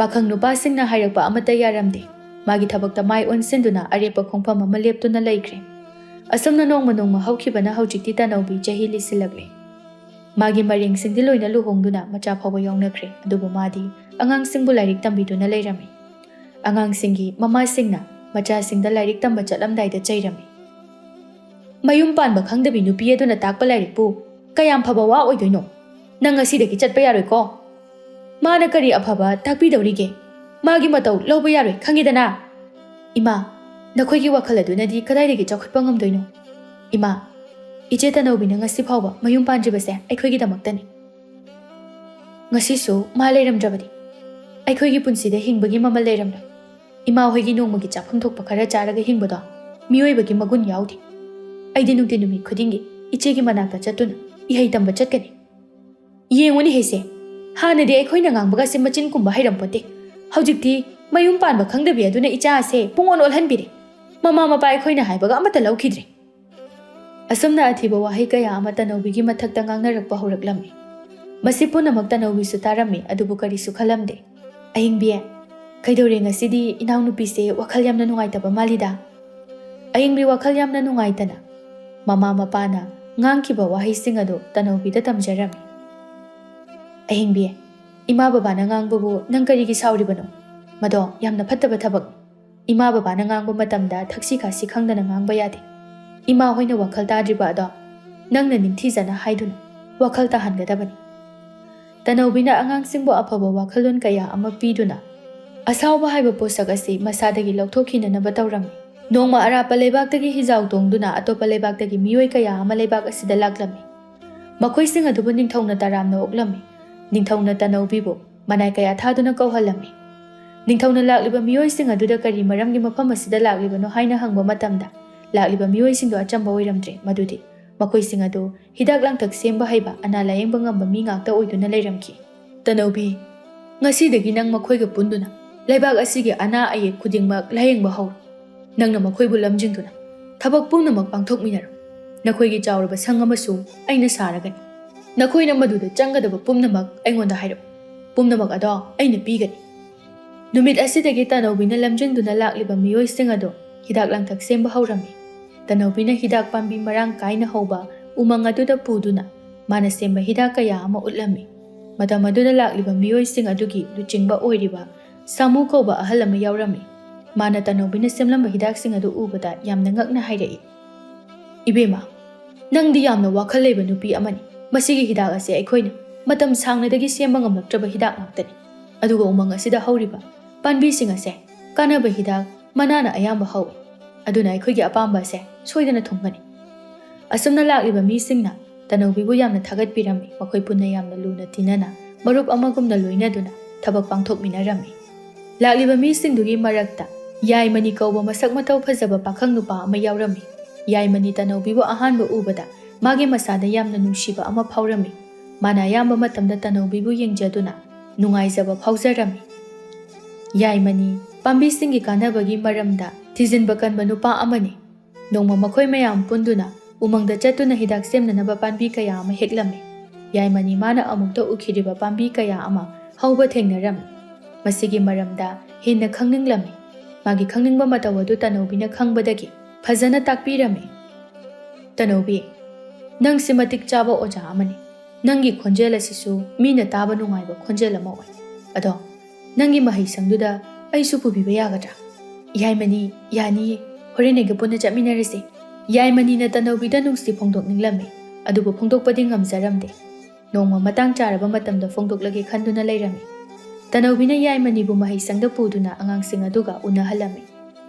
ꯄꯥꯈꯪ ꯅꯨꯄꯥꯁꯤꯡꯅ ꯍꯥꯏꯔꯛꯄ ꯑꯃꯠꯇ ꯌꯥꯔꯝꯗꯦ꯫ ꯃꯥꯒꯤ ꯊꯕꯛꯇ ꯃꯥꯏ ꯑꯣꯟꯁꯤꯟꯗꯨꯅ ꯑꯔꯦꯞꯄ ꯈꯣꯡꯐꯝ ꯑꯃ ꯂꯦꯞꯇꯨꯅ ꯂꯩꯈ꯭ꯔꯦ꯫ ꯑꯁꯨꯝꯅ ꯅꯣꯡꯃ ꯅꯣꯡꯃ ꯍꯧꯈꯤꯕꯅ ꯍꯧꯖꯤꯛꯇꯤ ꯇꯅꯧꯕꯤ ꯆꯍꯤ ꯂꯤꯁꯤꯜꯂꯛꯂꯦ꯫ ꯃꯥꯒꯤ ꯃꯔꯦꯡꯁꯤꯡꯗꯤ ꯂꯣꯏꯅ ꯂꯨꯍꯣꯡꯗꯨꯅ ꯃꯆꯥ ꯐꯥꯎꯕ ꯌꯥꯎꯅꯈ꯭ꯔꯦ, ꯑꯗꯨꯕꯨ ꯃꯥꯗꯤ ꯑꯉꯥꯡꯁꯤꯡꯕꯨ ꯂꯥꯏꯔꯤꯛ ꯇꯝꯕꯤꯗꯨꯅ ꯂꯩꯔꯝꯃꯤ꯫ ꯑꯉꯥꯡꯁꯤꯡꯒꯤ ꯃꯃꯥꯁꯤꯡꯅ ꯃꯆꯥꯁꯤꯡꯗ ꯂꯥꯏꯔꯤꯛ ꯇꯝꯕ ꯆꯠꯂꯝꯗꯥꯏꯗ ꯆꯩꯔꯝꯃꯤ꯫ "ꯃꯌꯨꯝ ꯄꯥꯟꯕ ꯈꯪꯗꯕꯤ ꯅꯨꯄꯤ ꯑꯗꯨꯅ ꯇꯥꯛꯄ ꯂꯥꯏꯔꯤꯛꯄꯨ ꯀꯌꯥꯝ ꯐꯕ ꯋꯥ ꯑꯣꯏꯗꯣꯏꯅꯣ? ꯅꯪ ꯉꯁꯤꯗꯒꯤ ꯆꯠꯄ ꯌꯥꯔꯣꯏꯀꯣ꯫ ꯃꯥꯅ ꯀꯔꯤ ꯑꯐꯕ ꯇꯥꯛꯄꯤꯗꯧꯔꯤꯒꯦ? ꯃꯥꯒꯤ ꯃꯇꯧ ꯂꯧꯕ ꯌꯥꯔꯣꯏ, ꯈꯪꯉꯤꯗꯅ?" "ꯏꯃꯥ, ꯅꯈꯣꯏꯒꯤ ꯋꯥꯈꯜ ꯑꯗꯨꯅꯗꯤ ꯀꯗꯥꯏꯗꯒꯤ ꯆꯥꯎꯈꯠꯄ ꯉꯝꯗꯣꯏꯅꯣ? ꯏꯃꯥ, ꯏꯆꯦ ꯇꯅꯧꯕꯤꯅ ꯉꯁꯤ ꯐꯥꯎꯕ ꯃꯌꯨꯝ ꯄꯥꯟꯗ꯭ꯔꯤꯕꯁꯦ ꯑꯩꯈꯣꯏꯒꯤꯗꯃꯛꯇꯅꯤ꯫ ꯉꯁꯤꯁꯨ ꯃꯥ ꯂꯩꯔꯝꯗ꯭ꯔꯕꯗꯤ ꯑꯩꯈꯣꯏꯒꯤ ꯄꯨꯟꯁꯤꯗ ꯍꯤꯡꯕꯒꯤ ꯃꯃꯜ ꯂꯩꯔꯝꯂꯣꯏ꯫ ꯏꯃꯥ ꯍꯣꯏꯒꯤ ꯅꯣꯡꯃꯒꯤ ꯆꯥꯐꯝ ꯊꯣꯛꯄ ꯈꯔ ꯆꯥꯔꯒ ꯍꯤꯡꯕꯗꯣ ꯃꯤꯑꯣꯏꯕꯒꯤ ꯃꯒꯨꯟ ꯌꯥꯎꯗꯦ꯫ ꯑꯩꯗꯤ ꯅꯨꯡꯇꯤ ꯅꯨꯃꯤꯠ ꯈꯨꯗꯤꯡꯒꯤ ꯏꯆꯦꯒꯤ ꯃꯅꯥꯛꯇ ꯆꯠꯇꯨꯅ ꯏꯍꯩ ꯇꯝꯕ ꯆꯠꯀꯅꯤ꯫ ꯌꯦꯡꯉꯨꯅꯦ ꯍꯦꯁꯦ, ꯍꯥꯟꯅꯗꯤ ꯑꯩꯈꯣꯏꯅ ꯉꯥꯡꯕꯒꯁꯦ ꯃꯆꯤꯟ ꯀꯨꯝꯕ ꯍꯩꯔꯝꯄꯣꯠꯇꯦ꯫ ꯍꯧꯖꯤꯛꯇꯤ ꯃꯌꯨꯝ ꯄꯥꯟꯕ ꯈꯪꯗꯕꯤ ꯑꯗꯨꯅ ꯏꯆꯥ ꯑꯁꯦ ꯄꯨꯡꯑꯣꯟ ꯑꯣꯜꯍꯟꯕꯤꯔꯦ꯫ ꯃꯃꯥ ꯃꯄꯥ ꯑꯩꯈꯣꯏꯅ ꯍꯥꯏꯕꯒ ꯑꯃꯠꯇ ꯂꯧꯈꯤꯗ꯭ꯔꯦ꯫" ꯑꯁꯨꯝꯅ ꯑꯊꯤꯕ ꯋꯥꯍꯩ ꯀꯌꯥ ꯑꯃ ꯇꯅꯧꯕꯤꯒꯤ ꯃꯊꯛꯇ ꯉꯥꯡꯅꯔꯛꯄ ꯍꯧꯔꯛꯂꯝꯃꯤ꯫ ꯃꯁꯤ ꯄꯨꯝꯅꯃꯛ ꯇꯅꯧꯕꯤꯁꯨ ꯇꯥꯔꯝꯃꯤ, ꯑꯗꯨꯕꯨ ꯀꯔꯤꯁꯨ ꯈꯜꯂꯝꯗꯦ꯫ "ꯑꯍꯤꯡꯕꯤ, ꯀꯩꯗꯧꯔꯦ ꯉꯁꯤꯗꯤ ꯏꯅꯥꯎꯅꯨꯄꯤꯁꯦ ꯋꯥꯈꯜ ꯌꯥꯝꯅ ꯅꯨꯡꯉꯥꯏꯇꯕ ꯃꯥꯜꯂꯤꯗ?" ꯑꯍꯤꯡꯕꯤ ꯋꯥꯈꯜ ꯌꯥꯝꯅ ꯅꯨꯡꯉꯥꯏꯇꯅ ꯃꯃꯥ ꯃꯄꯥꯅ ꯉꯥꯡꯈꯤꯕ ꯋꯥꯍꯩꯁꯤꯡ ꯑꯗꯨ ꯇꯅꯧꯕꯤꯗ ꯇꯝꯖꯔꯝꯃꯤ꯫ "ꯑꯍꯤꯡꯕꯤ, ꯏꯃꯥ ꯕꯕꯥꯅ ꯉꯥꯡꯕꯕꯨ ꯅꯪ ꯀꯔꯤꯒꯤ ꯁꯥꯎꯔꯤꯕꯅꯣ? ꯃꯗꯣ ꯌꯥꯝꯅ ꯐꯠꯇꯕ ꯊꯕꯛꯅꯤ꯫ ꯏꯃꯥ ꯕꯕꯥꯅ ꯉꯥꯡꯕ ꯃꯇꯝꯗ ꯊꯛꯁꯤ ꯈꯥꯁꯤ ꯈꯪꯗꯅ ꯉꯥꯡꯕ ꯌꯥꯗꯦ꯫ ꯏꯃꯥ ꯍꯣꯏꯅ ꯋꯥꯈꯜ ꯇꯥꯗ꯭ꯔꯤꯕ ꯑꯗꯣ ꯅꯪꯅ ꯅꯤꯡꯊꯤꯖꯅ ꯍꯥꯏꯗꯨꯅ ꯋꯥꯈꯜ ꯇꯥꯍꯟꯒꯗꯕꯅꯤ꯫ ꯇꯅꯧꯕꯤꯅ ꯑꯉꯥꯡꯁꯤꯡꯕꯨ ꯑꯐꯕ ꯋꯥꯈꯜꯂꯣꯟ ꯀꯌꯥ ꯑꯃ ꯄꯤꯗꯨꯅ ꯑꯁꯥꯎꯕ ꯍꯥꯏꯕ ꯄꯣꯠꯁꯛ ꯑꯁꯤ ꯃꯁꯥꯗꯒꯤ ꯂꯧꯊꯣꯛꯈꯤꯅꯅꯕ ꯇꯧꯔꯝꯃꯤ꯫ ꯅꯣꯡꯃ ꯑꯔꯥꯞꯄ ꯂꯩꯕꯥꯛꯇꯒꯤ ꯍꯤꯖꯥꯎ ꯇꯣꯡꯗꯨꯅ ꯑꯇꯣꯞꯄ ꯂꯩꯕꯥꯛꯇꯒꯤ ꯃꯤꯑꯣꯏ ꯀꯌꯥ ꯑꯃ ꯂꯩꯕꯥꯛ ꯑꯁꯤꯗ ꯂꯥꯛꯂꯝꯃꯤ꯫ ꯃꯈꯣꯏꯁꯤꯡ ꯑꯗꯨꯕꯨ ꯅꯤꯡꯊꯧꯅ ꯇꯔꯥꯝꯅ ꯑꯣꯛꯂꯝꯃꯤ꯫ ꯅꯤꯡꯊꯧꯅ ꯇꯅꯧꯕꯤꯕꯨ ꯃꯅꯥꯏ ꯀꯌꯥ ꯊꯥꯗꯨꯅ ꯀꯧꯍꯜꯂꯝꯃꯤ꯫ ꯅꯤꯡꯊꯧꯅ ꯂꯥꯛꯂꯤꯕ ꯃꯤꯑꯣꯏꯁꯤꯡ ꯑꯗꯨꯗ ꯀꯔꯤ ꯃꯔꯝꯒꯤ ꯃꯐꯝ ꯑꯁꯤꯗ ꯂꯥꯛꯂꯤꯕꯅꯣ ꯍꯥꯏꯅ ꯍꯪꯕ ꯃꯇꯝꯗ, ꯂꯥꯛꯂꯤꯕ ꯃꯤꯑꯣꯏꯁꯤꯡꯗꯨ ꯑꯆꯝꯕ ꯑꯣꯏꯔꯝꯗ꯭ꯔꯦ, ꯃꯗꯨꯗꯤ ꯃꯈꯣꯏꯁꯤꯡ ꯑꯗꯨ ꯍꯤꯗꯥꯛ ꯂꯥꯡꯊꯛ ꯁꯦꯝꯕ ꯍꯩꯕ, ꯑꯅꯥ ꯂꯥꯌꯦꯡꯕ ꯉꯝꯕ ꯃꯤ ꯉꯥꯛꯇ ꯑꯣꯏꯗꯨꯅ ꯂꯩꯔꯝꯈꯤ꯫ "ꯇꯅꯧꯕꯤ, ꯉꯁꯤꯗꯒꯤ ꯅꯪ ꯃꯈꯣꯏꯒ ꯄꯨꯟꯗꯨꯅ ꯂꯩꯕꯥꯛ ꯑꯁꯤꯒꯤ ꯑꯅꯥ ꯑꯌꯦꯛ ꯈꯨꯗꯤꯡꯃꯛ ꯂꯥꯌꯦꯡꯕ ꯍꯧꯔꯣ꯫ ꯅꯪꯅ ꯃꯈꯣꯏꯕꯨ ꯂꯝꯖꯤꯡꯗꯨꯅ ꯊꯕꯛ ꯄꯨꯝꯅꯃꯛ ꯄꯥꯡꯊꯣꯛꯃꯤꯟꯅꯔꯣ꯫ ꯅꯈꯣꯏꯒꯤ ꯆꯥꯎꯔꯕ ꯁꯪ ꯑꯃꯁꯨ ꯑꯩꯅ ꯁꯥꯔꯒꯅꯤ꯫ ꯅꯈꯣꯏꯅ ꯃꯗꯨꯗ ꯆꯪꯒꯗꯕ ꯄꯨꯝꯅꯃꯛ ꯑꯩꯉꯣꯟꯗ ꯍꯥꯏꯔꯛꯎ꯫ ꯄꯨꯝꯅꯃꯛ ꯑꯗꯣ ꯑꯩꯅ ꯄꯤꯒꯅꯤ꯫" ꯅꯨꯃꯤꯠ ꯑꯁꯤꯗꯒꯤ ꯇꯅꯧꯕꯤꯅ ꯂꯝꯖꯤꯡꯗꯨꯅ ꯂꯥꯛꯂꯤꯕ ꯃꯤꯑꯣꯏꯁꯤꯡ ꯑꯗꯨ ꯍꯤꯗꯥꯛ ꯂꯥꯡꯊꯛ ꯁꯦꯝꯕ ꯍꯧꯔꯝꯃꯤ꯫ ꯇꯅꯧꯕꯤꯅ ꯍꯤꯗꯥꯛ ꯄꯥꯝꯕꯤ ꯃꯔꯥꯡ ꯀꯥꯏꯅ ꯍꯧꯕ ꯎꯃꯪ ꯑꯗꯨꯗ ꯄꯨꯗꯨꯅ ꯃꯥꯅ ꯁꯦꯝꯕ ꯍꯤꯗꯥꯛ ꯀꯌꯥ ꯑꯃ ꯎꯠꯂꯝꯃꯤ꯫ ꯃꯇꯝ ꯑꯗꯨꯗ ꯂꯥꯛꯂꯤꯕ ꯃꯤꯑꯣꯏꯁꯤꯡ ꯑꯗꯨꯒꯤ ꯂꯨꯆꯤꯡꯕ ꯑꯣꯏꯔꯤꯕ ꯁꯥꯃꯨ ꯀꯧꯕ ꯑꯍꯜ ꯑꯃ ꯌꯥꯎꯔꯝꯃꯤ꯫ ꯃꯥꯅ ꯇꯅꯧꯕꯤꯅ ꯁꯦꯝꯂꯝꯕ ꯍꯤꯗꯥꯛꯁꯤꯡ ꯑꯗꯨ ꯎꯕꯗ ꯌꯥꯝꯅ ꯉꯛꯅ ꯍꯥꯏꯔꯛꯏ, "ꯏꯕꯦꯝꯃ, ꯅꯪꯗꯤ ꯌꯥꯝꯅ ꯋꯥꯈꯜ ꯂꯩꯕ ꯅꯨꯄꯤ ꯑꯃꯅꯤ꯫ ꯃꯁꯤꯒꯤ ꯍꯤꯗꯥꯛ ꯑꯁꯤ ꯑꯩꯈꯣꯏꯅ ꯃꯇꯝ ꯁꯥꯡꯅꯗꯒꯤ ꯁꯦꯝꯕ ꯉꯝꯂꯛꯇ꯭ꯔꯕ ꯍꯤꯗꯥꯛ ꯉꯥꯛꯇꯅꯤ꯫ ꯑꯗꯨꯒ ꯎꯃꯪ ꯑꯁꯤꯗ ꯍꯧꯔꯤꯕ ꯄꯥꯝꯕꯤꯁꯤꯡ ꯑꯁꯦ ꯀꯥꯟꯅꯕ ꯍꯤꯗꯥꯛ ꯃꯅꯥꯅ ꯑꯌꯥꯝꯕ ꯍꯧꯏ꯫ ꯑꯗꯨꯅ ꯑꯩꯈꯣꯏꯒꯤ ꯑꯄꯥꯝꯕ ꯑꯁꯦ ꯁꯣꯏꯗꯅ ꯊꯨꯡꯒꯅꯤ꯫" ꯑꯁꯨꯝꯅ ꯂꯥꯛꯂꯤꯕ ꯃꯤꯁꯤꯡꯅ ꯇꯅꯧꯕꯤꯕꯨ ꯌꯥꯝꯅ ꯊꯥꯒꯠꯄꯤꯔꯝꯃꯤ꯫ ꯃꯈꯣꯏ ꯄꯨꯟꯅ ꯌꯥꯝꯅ ꯂꯨꯅ ꯇꯤꯟꯅꯅ ꯃꯔꯨꯞ ꯑꯃꯒꯨꯝꯅ ꯂꯣꯏꯅꯗꯨꯅ ꯊꯕꯛ ꯄꯥꯡꯊꯣꯛꯃꯤꯟꯅꯔꯝꯃꯤ꯫ ꯂꯥꯛꯂꯤꯕ ꯃꯤꯁꯤꯡꯗꯨꯒꯤ ꯃꯔꯛꯇ ꯌꯥꯏꯃꯅꯤ ꯀꯧꯕ ꯃꯁꯛ ꯃꯇꯧ ꯐꯖꯕ ꯄꯥꯈꯪ ꯅꯨꯄꯥ ꯑꯃ ꯌꯥꯎꯔꯝꯃꯤ꯫ ꯌꯥꯏꯃꯅꯤ ꯇꯅꯧꯕꯤꯕꯨ ꯑꯍꯥꯟꯕ ꯎꯕꯗ ꯃꯥꯒꯤ ꯃꯁꯥꯗ ꯌꯥꯝꯅ ꯅꯨꯡꯁꯤꯕ ꯑꯃ ꯐꯥꯎꯔꯝꯃꯤ꯫ ꯃꯥꯅ ꯑꯌꯥꯝꯕ ꯃꯇꯝꯗ ꯇꯅꯧꯕꯤꯕꯨ ꯌꯦꯡꯖꯗꯨꯅ ꯅꯨꯡꯉꯥꯏꯖꯕ ꯐꯥꯎꯖꯔꯝꯃꯤ꯫ ꯌꯥꯏꯃꯅꯤ ꯄꯥꯝꯕꯤꯁꯤꯡꯒꯤ ꯀꯥꯟꯅꯕꯒꯤ ꯃꯔꯝꯗ ꯊꯤꯖꯤꯟꯕ ꯀꯟꯕ ꯅꯨꯄꯥ ꯑꯃꯅꯤ꯫ ꯅꯣꯡꯃ ꯃꯈꯣꯏ ꯃꯌꯥꯝ ꯄꯨꯟꯗꯨꯅ ꯎꯃꯪꯗ ꯆꯠꯇꯨꯅ ꯍꯤꯗꯥꯛ ꯁꯦꯝꯅꯅꯕ ꯄꯥꯝꯕꯤ ꯀꯌꯥ ꯑꯃ ꯍꯦꯛꯂꯝꯃꯤ꯫ ꯌꯥꯏꯃꯅꯤ ꯃꯥꯅ ꯑꯃꯨꯛꯇ ꯎꯈꯤꯗ꯭ꯔꯤꯕ ꯄꯥꯝꯕꯤ ꯀꯌꯥ ꯑꯃ ꯍꯧꯕ ꯊꯦꯡꯅꯔꯝꯃꯤ꯫ ꯃꯁꯤꯒꯤ ꯃꯔꯝꯗ ꯍꯦꯟꯅ ꯈꯪꯅꯤꯡꯂꯝꯃꯤ꯫ ꯃꯥꯒꯤ ꯈꯪꯅꯤꯡꯕ ꯃꯇꯧ ꯑꯗꯨ ꯇꯅꯧꯕꯤꯅ ꯈꯪꯕꯗꯒꯤ ꯐꯖꯅ ꯇꯥꯛꯄꯤꯔꯝꯃꯤ꯫ "ꯇꯅꯧꯕꯤ, ꯅꯪꯁꯤ ꯃꯇꯤꯛ ꯆꯥꯕ ꯑꯣꯖꯥ ꯑꯃꯅꯤ꯫ ꯅꯪꯒꯤ ꯈꯣꯟꯖꯦꯜ ꯑꯁꯤꯁꯨ ꯃꯤꯅ ꯇꯥꯕ ꯅꯨꯡꯉꯥꯏꯕ ꯈꯣꯟꯖꯦꯜ ꯑꯃ ꯑꯣꯏ꯫ ꯑꯗꯣ ꯅꯪꯒꯤ ꯃꯍꯩꯁꯪꯗꯨꯗ ꯑꯩꯁꯨ ꯄꯨꯕꯤꯕ ꯌꯥꯒꯗ꯭ꯔꯥ?" "ꯌꯥꯏꯃꯅꯤ, ꯌꯥꯅꯤꯌꯦ꯫ ꯍꯣꯔꯦꯟ ꯑꯩꯒ ꯄꯨꯟꯅ ꯆꯠꯃꯤꯟꯅꯔꯁꯦ꯫" ꯌꯥꯏꯃꯅꯤꯅ ꯇꯅꯧꯕꯤꯗ ꯅꯨꯡꯁꯤ ꯐꯣꯡꯗꯣꯛꯅꯤꯡꯂꯝꯃꯤ꯫ ꯑꯗꯨꯕꯨ ꯐꯣꯡꯗꯣꯛꯄꯗꯤ ꯉꯝꯖꯔꯝꯗꯦ꯫ ꯅꯣꯡꯃ ꯃꯇꯥꯡ ꯆꯥꯔꯕ ꯃꯇꯝꯗ ꯐꯣꯡꯗꯣꯛꯂꯒꯦ ꯈꯟꯗꯨꯅ ꯂꯩꯔꯝꯃꯤ꯫ ꯇꯅꯧꯕꯤꯅ ꯌꯥꯏꯃꯅꯤꯕꯨ ꯃꯍꯩꯁꯪꯗ ꯄꯨꯗꯨꯅ ꯑꯉꯥꯡꯁꯤꯡ ꯑꯗꯨꯒ ꯎꯅꯍꯜꯂꯝꯃꯤ꯫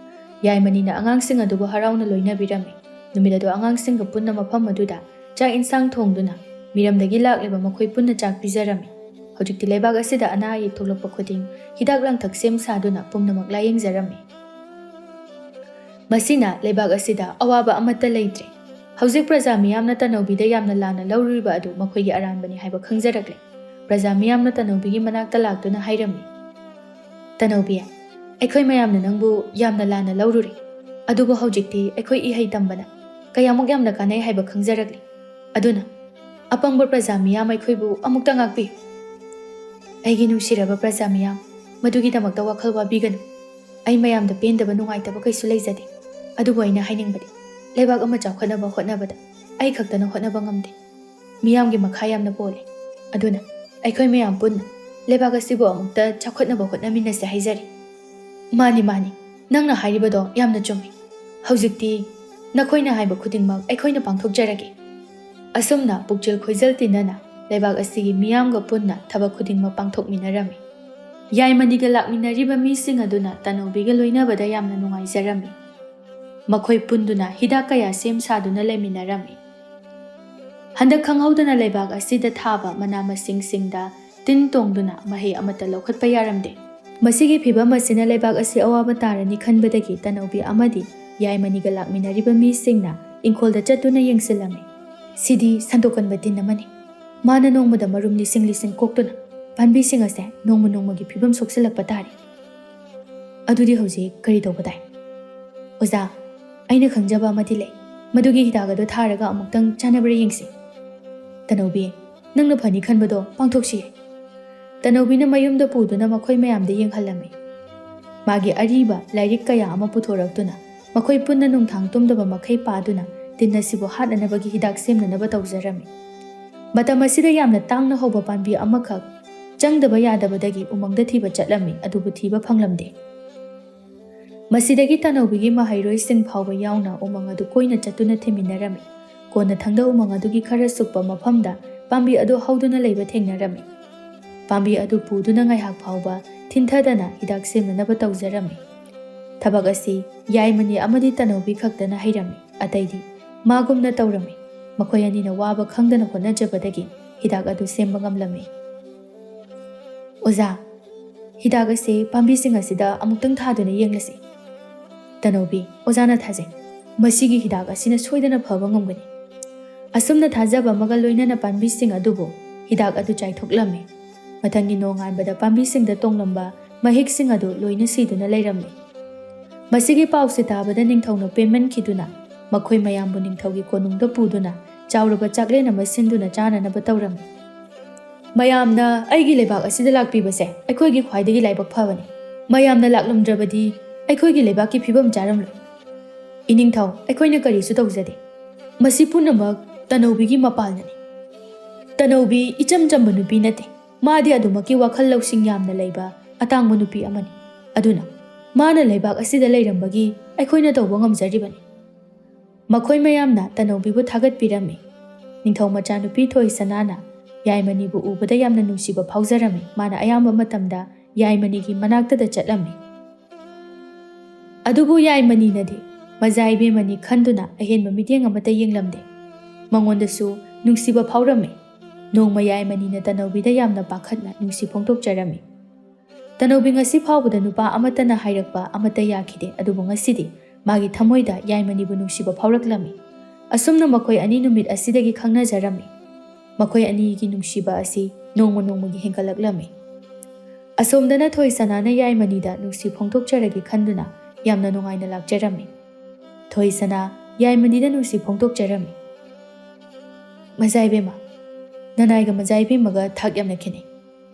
ꯌꯥꯏꯃꯅꯤꯅ ꯑꯉꯥꯡꯁꯤꯡ ꯑꯗꯨꯕꯨ ꯍꯔꯥꯎꯅ ꯂꯣꯏꯅꯕꯤꯔꯝꯃꯤ꯫ ꯅꯨꯃꯤꯠ ꯑꯗꯨ ꯑꯉꯥꯡꯁꯤꯡꯒ ꯄꯨꯟꯅ ꯃꯐꯝ ꯑꯗꯨꯗ ꯆꯥꯛ ꯏꯟꯁꯥꯡ ꯊꯣꯡꯗꯨꯅ ꯃꯤꯔꯝꯗꯒꯤ ꯂꯥꯛꯂꯤꯕ ꯃꯈꯣꯏ ꯄꯨꯟꯅ ꯆꯥꯛ ꯄꯤꯖꯔꯝꯃꯤ꯫ ꯍꯧꯖꯤꯛꯇꯤ ꯂꯩꯕꯥꯛ ꯑꯁꯤꯗ ꯑꯅꯥ ꯑꯌꯦꯛ ꯊꯣꯛꯂꯛꯄ ꯈꯨꯗꯤꯡ ꯍꯤꯗꯥꯛ ꯂꯥꯡꯊꯛ ꯁꯦꯝ ꯁꯥꯗꯨꯅ ꯄꯨꯝꯅꯃꯛ ꯂꯥꯌꯦꯡꯖꯔꯝꯃꯤ꯫ ꯃꯁꯤꯅ ꯂꯩꯕꯥꯛ ꯑꯁꯤꯗ ꯑꯋꯥꯕ ꯑꯃꯠꯇ ꯂꯩꯇ꯭ꯔꯦ꯫ ꯍꯧꯖꯤꯛ ꯄ꯭ꯔꯖꯥ ꯃꯤꯌꯥꯝꯅ ꯇꯅꯧꯕꯤꯗ ꯌꯥꯝꯅ ꯂꯥꯟꯅ ꯂꯧꯔꯨꯔꯤꯕ ꯑꯗꯨ ꯃꯈꯣꯏꯒꯤ ꯑꯔꯥꯟꯕꯅꯤ ꯍꯥꯏꯕ ꯈꯪꯖꯔꯛꯂꯦ꯫ ꯄ꯭ꯔꯖꯥ ꯃꯤꯌꯥꯝꯅ ꯇꯅꯧꯕꯤꯒꯤ ꯃꯅꯥꯛꯇ ꯂꯥꯛꯇꯨꯅ ꯍꯥꯏꯔꯝꯃꯤ, "ꯇꯅꯧꯕꯤ, ꯑꯩꯈꯣꯏ ꯃꯌꯥꯝꯅ ꯅꯪꯕꯨ ꯌꯥꯝꯅ ꯂꯥꯟꯅ ꯂꯧꯔꯨꯔꯦ, ꯑꯗꯨꯕꯨ ꯍꯧꯖꯤꯛꯇꯤ ꯑꯩꯈꯣꯏ ꯏꯍꯩ ꯇꯝꯕꯅ ꯀꯌꯥꯃꯨꯛ ꯌꯥꯝꯅ ꯀꯥꯟꯅꯩ ꯍꯥꯏꯕ ꯈꯪꯖꯔꯛꯂꯦ꯫ ꯑꯗꯨꯅ ꯑꯄꯪꯕ ꯄ꯭ꯔꯖꯥ ꯃꯤꯌꯥꯝ ꯑꯩꯈꯣꯏꯕꯨ ꯑꯃꯨꯛꯇ ꯉꯥꯛꯄꯤꯌꯨ꯫ ꯑꯩꯒꯤ ꯅꯨꯡꯁꯤꯔꯕ ꯄ꯭ꯔꯖꯥ ꯃꯤꯌꯥꯝ, ꯃꯗꯨꯒꯤꯗꯃꯛꯇ ꯋꯥꯈꯜ ꯋꯥꯕꯤꯒꯅꯨ꯫ ꯑꯩ ꯃꯌꯥꯝꯗ ꯄꯦꯟꯗꯕ ꯅꯨꯡꯉꯥꯏꯇꯕ ꯀꯩꯁꯨ ꯂꯩꯖꯗꯦ꯫ ꯑꯗꯨꯕꯨ ꯑꯩꯅ ꯍꯥꯏꯅꯤꯡꯕꯗꯤ, ꯂꯩꯕꯥꯛ ꯑꯃ ꯆꯥꯎꯈꯠꯅꯕ ꯍꯣꯠꯅꯕꯗ ꯑꯩ ꯈꯛꯇꯅ ꯍꯣꯠꯅꯕ ꯉꯝꯗꯦ꯫ ꯃꯤꯌꯥꯝꯒꯤ ꯃꯈꯥ ꯌꯥꯝꯅ ꯄꯣꯜꯂꯦ꯫ ꯑꯗꯨꯅ ꯑꯩꯈꯣꯏ ꯃꯌꯥꯝ ꯄꯨꯟꯅ ꯂꯩꯕꯥꯛ ꯑꯁꯤꯕꯨ ꯑꯃꯨꯛꯇ ꯆꯥꯎꯈꯠꯅꯕ ꯍꯣꯠꯅꯃꯤꯟꯅꯁꯦ ꯍꯥꯏꯖꯔꯤ꯫" "ꯃꯥꯅꯤ, ꯃꯥꯅꯤ, ꯅꯪꯅ ꯍꯥꯏꯔꯤꯕꯗꯣ ꯌꯥꯝꯅ ꯆꯨꯝꯃꯤ꯫ ꯍꯧꯖꯤꯛꯇꯤ ꯅꯈꯣꯏꯅ ꯍꯥꯏꯕ ꯈꯨꯗꯤꯡꯃꯛ ꯑꯩꯈꯣꯏꯅ ꯄꯥꯡꯊꯣꯛꯆꯔꯒꯦ꯫" ꯑꯁꯨꯝꯅ ꯄꯨꯛꯆꯦꯜ ꯈꯣꯏꯖꯜ ꯇꯤꯟꯅꯅ ꯂꯩꯕꯥꯛ ꯑꯁꯤꯒꯤ ꯃꯤꯌꯥꯝꯒ ꯄꯨꯟꯅ ꯊꯕꯛ ꯈꯨꯗꯤꯡꯃꯛ ꯄꯥꯡꯊꯣꯛꯃꯤꯟꯅꯔꯝꯃꯤ꯫ ꯌꯥꯏꯃꯅꯤꯒ ꯂꯥꯛꯃꯤꯟꯅꯔꯤꯕ ꯃꯤꯁꯤꯡ ꯑꯗꯨꯅ ꯇꯅꯧꯕꯤꯒ ꯂꯣꯏꯅꯕꯗ ꯌꯥꯝꯅ ꯅꯨꯡꯉꯥꯏꯖꯔꯝꯃꯤ꯫ ꯃꯈꯣꯏ ꯄꯨꯟꯗꯨꯅ ꯍꯤꯗꯥꯛ ꯀꯌꯥ ꯁꯦꯝ ꯁꯥꯗꯨꯅ ꯂꯩꯃꯤꯟꯅꯔꯝꯃꯤ꯫ ꯍꯟꯗꯛ ꯈꯪꯍꯧꯗꯅ ꯂꯩꯕꯥꯛ ꯑꯁꯤꯗ ꯊꯥꯕ ꯃꯅꯥ ꯃꯁꯤꯡꯁꯤꯡꯗ ꯇꯤꯟ ꯇꯣꯡꯗꯨꯅ ꯃꯍꯩ ꯑꯃꯠꯇ ꯂꯧꯈꯠꯄ ꯌꯥꯔꯝꯗꯦ꯫ ꯃꯁꯤꯒꯤ ꯐꯤꯚꯝ ꯑꯁꯤꯅ ꯂꯩꯕꯥꯛ ꯑꯁꯤ ꯑꯋꯥꯕ ꯇꯥꯔꯅꯤ ꯈꯟꯕꯗꯒꯤ ꯇꯅꯧꯕꯤ ꯑꯃꯗꯤ ꯌꯥꯏꯃꯅꯤꯒ ꯂꯥꯛꯃꯤꯟꯅꯔꯤꯕ ꯃꯤꯁꯤꯡꯅ ꯏꯪꯈꯣꯜꯗ ꯆꯠꯇꯨꯅ ꯌꯦꯡꯁꯤꯜꯂꯝꯃꯤ꯫ "ꯁꯤꯗꯤ ꯁꯟꯗꯣꯛꯀꯟꯕ ꯇꯤꯟ ꯑꯃꯅꯤ꯫ ꯃꯥꯅ ꯅꯣꯡꯃꯗ ꯃꯔꯨꯝ ꯂꯤꯁꯤꯡ ꯂꯤꯁꯤꯡ ꯀꯣꯛꯇꯨꯅ ꯄꯥꯝꯕꯤꯁꯤꯡ ꯑꯁꯦ ꯅꯣꯡꯃ ꯅꯣꯡꯃꯒꯤ ꯐꯤꯚꯝ ꯁꯣꯛꯆꯤꯜꯂꯛꯄ ꯇꯥꯔꯦ꯫ ꯑꯗꯨꯗꯤ ꯍꯧꯖꯤꯛ ꯀꯔꯤ ꯇꯧꯕ ꯇꯥꯏ?" "ꯑꯣꯖꯥ, ꯑꯩꯅ ꯈꯪꯖꯕ ꯑꯃꯗꯤ ꯂꯩ꯫ ꯃꯗꯨꯒꯤ ꯍꯤꯗꯥꯛ ꯑꯗꯨ ꯊꯥꯔꯒ ꯑꯃꯨꯛꯇꯪ ꯆꯥꯟꯅꯕ꯭ꯔꯥ ꯌꯦꯡꯁꯤ꯫" "ꯇꯅꯧꯕꯤ, ꯅꯪꯅ ꯐꯅꯤ ꯈꯟꯕꯗꯣ ꯄꯥꯡꯊꯣꯛꯁꯤ꯫" ꯇꯅꯧꯕꯤꯅ ꯃꯌꯨꯝꯗ ꯄꯨꯗꯨꯅ ꯃꯈꯣꯏ ꯃꯌꯥꯝꯗ ꯌꯦꯡꯍꯜꯂꯝꯃꯤ꯫ ꯃꯥꯒꯤ ꯑꯔꯤꯕ ꯂꯥꯏꯔꯤꯛ ꯀꯌꯥ ꯑꯃ ꯄꯨꯊꯣꯔꯛꯇꯨꯅ ꯃꯈꯣꯏ ꯄꯨꯟꯅ ꯅꯨꯡꯊꯥꯡ ꯇꯨꯝꯗꯕ ꯃꯈꯩ ꯄꯥꯗꯨꯅ ꯇꯤꯟ ꯑꯁꯤꯕꯨ ꯍꯥꯠꯅꯅꯕꯒꯤ ꯍꯤꯗꯥꯛ ꯁꯦꯝꯅꯅꯕ ꯇꯧꯖꯔꯝꯃꯤ꯫ ꯃꯇꯝ ꯑꯁꯤꯗ ꯌꯥꯝꯅ ꯇꯥꯡꯅ ꯍꯧꯕ ꯄꯥꯝꯕꯤ ꯑꯃꯈꯛ ꯆꯪꯗꯕ ꯌꯥꯗꯕꯗꯒꯤ ꯎꯃꯪꯗ ꯊꯤꯕ ꯆꯠꯂꯝꯃꯤ, ꯑꯗꯨꯕꯨ ꯊꯤꯕ ꯐꯪꯂꯝꯗꯦ꯫ ꯃꯁꯤꯗꯒꯤ ꯇꯅꯧꯕꯤꯒꯤ ꯃꯍꯩꯔꯣꯏꯁꯤꯡ ꯐꯥꯎꯕ ꯌꯥꯎꯅ ꯎꯃꯪ ꯑꯗꯨ ꯀꯣꯏꯅ ꯆꯠꯇꯨꯅ ꯊꯤꯃꯤꯟꯅꯔꯝꯃꯤ꯫ ꯀꯣꯟꯅ ꯊꯪꯗ ꯎꯃꯪ ꯑꯗꯨꯒꯤ ꯈꯔ ꯁꯨꯛꯄ ꯃꯐꯝꯗ ꯄꯥꯝꯕꯤ ꯑꯗꯨ ꯍꯧꯗꯨꯅ ꯂꯩꯕ ꯊꯦꯡꯅꯔꯝꯃꯤ꯫ ꯄꯥꯝꯕꯤ ꯑꯗꯨ ꯄꯨꯗꯨꯅ ꯉꯥꯏꯍꯥꯛ ꯐꯥꯎꯕ ꯊꯤꯟꯊꯗꯅ ꯍꯤꯗꯥꯛ ꯁꯦꯝꯅꯅꯕ ꯇꯧꯖꯔꯝꯃꯤ꯫ ꯊꯕꯛ ꯑꯁꯤ ꯌꯥꯏꯃꯅꯤ ꯑꯃꯗꯤ ꯇꯅꯧꯕꯤ ꯈꯛꯇꯅ ꯍꯩꯔꯝꯃꯤ꯫ ꯑꯇꯩꯗꯤ ꯃꯥꯒꯨꯝꯅ ꯇꯧꯔꯝꯃꯤ꯫ ꯃꯈꯣꯏ ꯑꯅꯤꯅ ꯋꯥꯕ ꯈꯪꯗꯅ ꯍꯣꯠꯅꯖꯕꯗꯒꯤ ꯍꯤꯗꯥꯛ ꯑꯗꯨ ꯁꯦꯝꯕ ꯉꯝꯂꯝꯃꯤ꯫ "ꯑꯣꯖꯥ, ꯍꯤꯗꯥꯛ ꯑꯁꯤ ꯄꯥꯝꯕꯤꯁꯤꯡ ꯑꯁꯤꯗ ꯑꯃꯨꯛꯇꯪ ꯊꯥꯗꯨꯅ ꯌꯦꯡꯂꯁꯤ꯫" "ꯇꯅꯧꯕꯤ, ꯑꯣꯖꯥꯅ ꯊꯥꯖꯩ꯫ ꯃꯁꯤꯒꯤ ꯍꯤꯗꯥꯛ ꯑꯁꯤꯅ ꯁꯣꯏꯗꯅ ꯐꯕ ꯉꯝꯒꯅꯤ꯫" ꯑꯁꯨꯝꯅ ꯊꯥꯖꯕ ꯑꯃꯒ ꯂꯣꯏꯅꯅ ꯄꯥꯝꯕꯤꯁꯤꯡ ꯑꯗꯨꯕꯨ ꯍꯤꯗꯥꯛ ꯑꯗꯨ ꯆꯥꯏꯊꯣꯛꯂꯝꯃꯤ꯫ ꯃꯊꯪꯒꯤ ꯅꯣꯡꯉꯥꯟꯕꯗ ꯄꯥꯝꯕꯤꯁꯤꯡꯗ ꯇꯣꯡꯂꯝꯕ ꯃꯍꯤꯛꯁꯤꯡ ꯑꯗꯨ ꯂꯣꯏꯅ ꯁꯤꯗꯨꯅ ꯂꯩꯔꯝꯃꯤ꯫ ꯃꯁꯤꯒꯤ ꯄꯥꯎꯁꯦ ꯇꯥꯕꯗ ꯅꯤꯡꯊꯧꯅ ꯄꯦꯟꯃꯟꯈꯤꯗꯨꯅ ꯃꯈꯣꯏ ꯃꯌꯥꯝꯕꯨ ꯅꯤꯡꯊꯧꯒꯤ ꯀꯣꯅꯨꯡꯗ ꯄꯨꯗꯨꯅ ꯆꯥꯎꯔꯕ ꯆꯥꯛꯂꯦꯟ ꯑꯃ ꯁꯤꯟꯗꯨꯅ ꯆꯥꯅꯅꯕ ꯇꯧꯔꯝꯃꯤ꯫ "ꯃꯌꯥꯝꯅ ꯑꯩꯒꯤ ꯂꯩꯕꯥꯛ ꯑꯁꯤꯗ ꯂꯥꯛꯄꯤꯕꯁꯦ ꯑꯩꯈꯣꯏꯒꯤ ꯈ꯭ꯋꯥꯏꯗꯒꯤ ꯂꯥꯏꯕꯛ ꯐꯕꯅꯤ꯫ ꯃꯌꯥꯝꯅ ꯂꯥꯛꯂꯝꯗ꯭ꯔꯕꯗꯤ ꯑꯩꯈꯣꯏꯒꯤ ꯂꯩꯕꯥꯛꯀꯤ ꯐꯤꯕꯝ ꯆꯥꯔꯝꯂꯣꯏ꯫ ꯏꯅꯤꯡꯊꯧ, ꯑꯩꯈꯣꯏꯅ ꯀꯔꯤꯁꯨ ꯇꯧꯖꯗꯦ꯫ ꯃꯁꯤ ꯄꯨꯝꯅꯃꯛ ꯇꯅꯧꯕꯤꯒꯤ ꯃꯄꯥꯜꯅꯅꯤ꯫ ꯇꯅꯧꯕꯤ ꯏꯆꯝ ꯆꯝꯕ ꯅꯨꯄꯤ ꯅꯠꯇꯦ꯫ ꯃꯥꯗꯤ ꯑꯗꯨꯃꯛꯀꯤ ꯋꯥꯈꯜ ꯂꯧꯁꯤꯡ ꯌꯥꯝꯅ ꯂꯩꯕ ꯑꯇꯥꯡꯕ ꯅꯨꯄꯤ ꯑꯃꯅꯤ꯫ ꯑꯗꯨꯅ ꯃꯥꯅ ꯂꯩꯕꯥꯛ ꯑꯁꯤꯗ ꯂꯩꯔꯝꯕꯒꯤ ꯑꯩꯈꯣꯏꯅ ꯇꯧꯕ ꯉꯝꯖꯔꯤꯕꯅꯤ꯫" ꯃꯈꯣꯏ ꯃꯌꯥꯝꯅ ꯇꯅꯧꯕꯤꯕꯨ ꯊꯥꯒꯠꯄꯤꯔꯝꯃꯤ꯫ ꯅꯤꯡꯊꯧ ꯃꯆꯥꯅꯨꯄꯤ ꯊꯣꯏꯁꯅꯥꯅ ꯌꯥꯏꯃꯅꯤꯕꯨ ꯎꯕꯗ ꯌꯥꯝꯅ ꯅꯨꯡꯁꯤꯕ ꯐꯥꯎꯖꯔꯝꯃꯤ꯫ ꯃꯥꯅ ꯑꯌꯥꯝꯕ ꯃꯇꯝꯗ ꯌꯥꯏꯃꯅꯤꯒꯤ ꯃꯅꯥꯛꯇꯗ ꯆꯠꯂꯝꯃꯤ꯫ ꯑꯗꯨꯕꯨ ꯌꯥꯏꯃꯅꯤꯅꯗꯤ ꯃꯖꯥ ꯏꯕꯦꯝꯃꯅꯤ ꯈꯟꯗꯨꯅ ꯑꯍꯦꯟꯕ ꯃꯤꯠꯌꯦꯡ ꯑꯃꯠꯇ ꯌꯦꯡꯂꯝꯗꯦ꯫ ꯃꯉꯣꯟꯗꯁꯨ ꯅꯨꯡꯁꯤꯕ ꯐꯥꯎꯔꯝꯃꯤ꯫ ꯅꯣꯡꯃ ꯌꯥꯏꯃꯅꯤꯅ ꯇꯅꯧꯕꯤꯗ ꯌꯥꯝꯅ ꯄꯥꯈꯠꯅ ꯅꯨꯡꯁꯤ ꯐꯣꯡꯗꯣꯛꯆꯔꯝꯃꯤ꯫ ꯇꯅꯧꯕꯤ ꯉꯁꯤ ꯐꯥꯎꯕꯗ ꯅꯨꯄꯥ ꯑꯃꯠꯇꯅ ꯍꯥꯏꯔꯛꯄ ꯑꯃꯠꯇ ꯌꯥꯈꯤꯗꯦ, ꯑꯗꯨꯕꯨ ꯉꯁꯤꯗꯤ ꯃꯥꯒꯤ ꯊꯃꯣꯏꯗ ꯌꯥꯏꯃꯅꯤꯕꯨ ꯅꯨꯡꯁꯤꯕ ꯐꯥꯎꯔꯛꯂꯝꯃꯤ꯫ ꯑꯁꯨꯝꯅ ꯃꯈꯣꯏ ꯑꯅꯤ ꯅꯨꯃꯤꯠ ꯑꯁꯤꯗꯒꯤ ꯈꯪꯅꯖꯔꯝꯃꯤ꯫ ꯃꯈꯣꯏ ꯑꯅꯤꯒꯤ ꯅꯨꯡꯁꯤꯕ ꯑꯁꯤ ꯅꯣꯡꯃ ꯅꯣꯡꯃꯒꯤ ꯍꯦꯟꯒꯠꯂꯛꯂꯝꯃꯤ꯫ ꯑꯁꯣꯝꯗꯅ ꯊꯣꯏꯁꯅꯥꯅ ꯌꯥꯏꯃꯅꯤꯗ ꯅꯨꯡꯁꯤ ꯐꯣꯡꯗꯣꯛꯆꯔꯒꯦ ꯈꯟꯗꯨꯅ ꯌꯥꯝꯅ ꯅꯨꯡꯉꯥꯏꯅ ꯂꯥꯛꯆꯔꯝꯃꯤ꯫ ꯊꯣꯏꯁꯅꯥ ꯌꯥꯏꯃꯅꯤꯗ ꯅꯨꯡꯁꯤ ꯐꯣꯡꯗꯣꯛꯆꯔꯝꯃꯤ꯫ "ꯃꯖꯥ ꯏꯕꯦꯝꯃ, ꯅꯅꯥꯏꯒ ꯃꯖꯥ ꯏꯕꯦꯝꯃꯒ ꯊꯥꯛ ꯌꯥꯝꯅ ꯈꯦꯠꯅꯩ꯫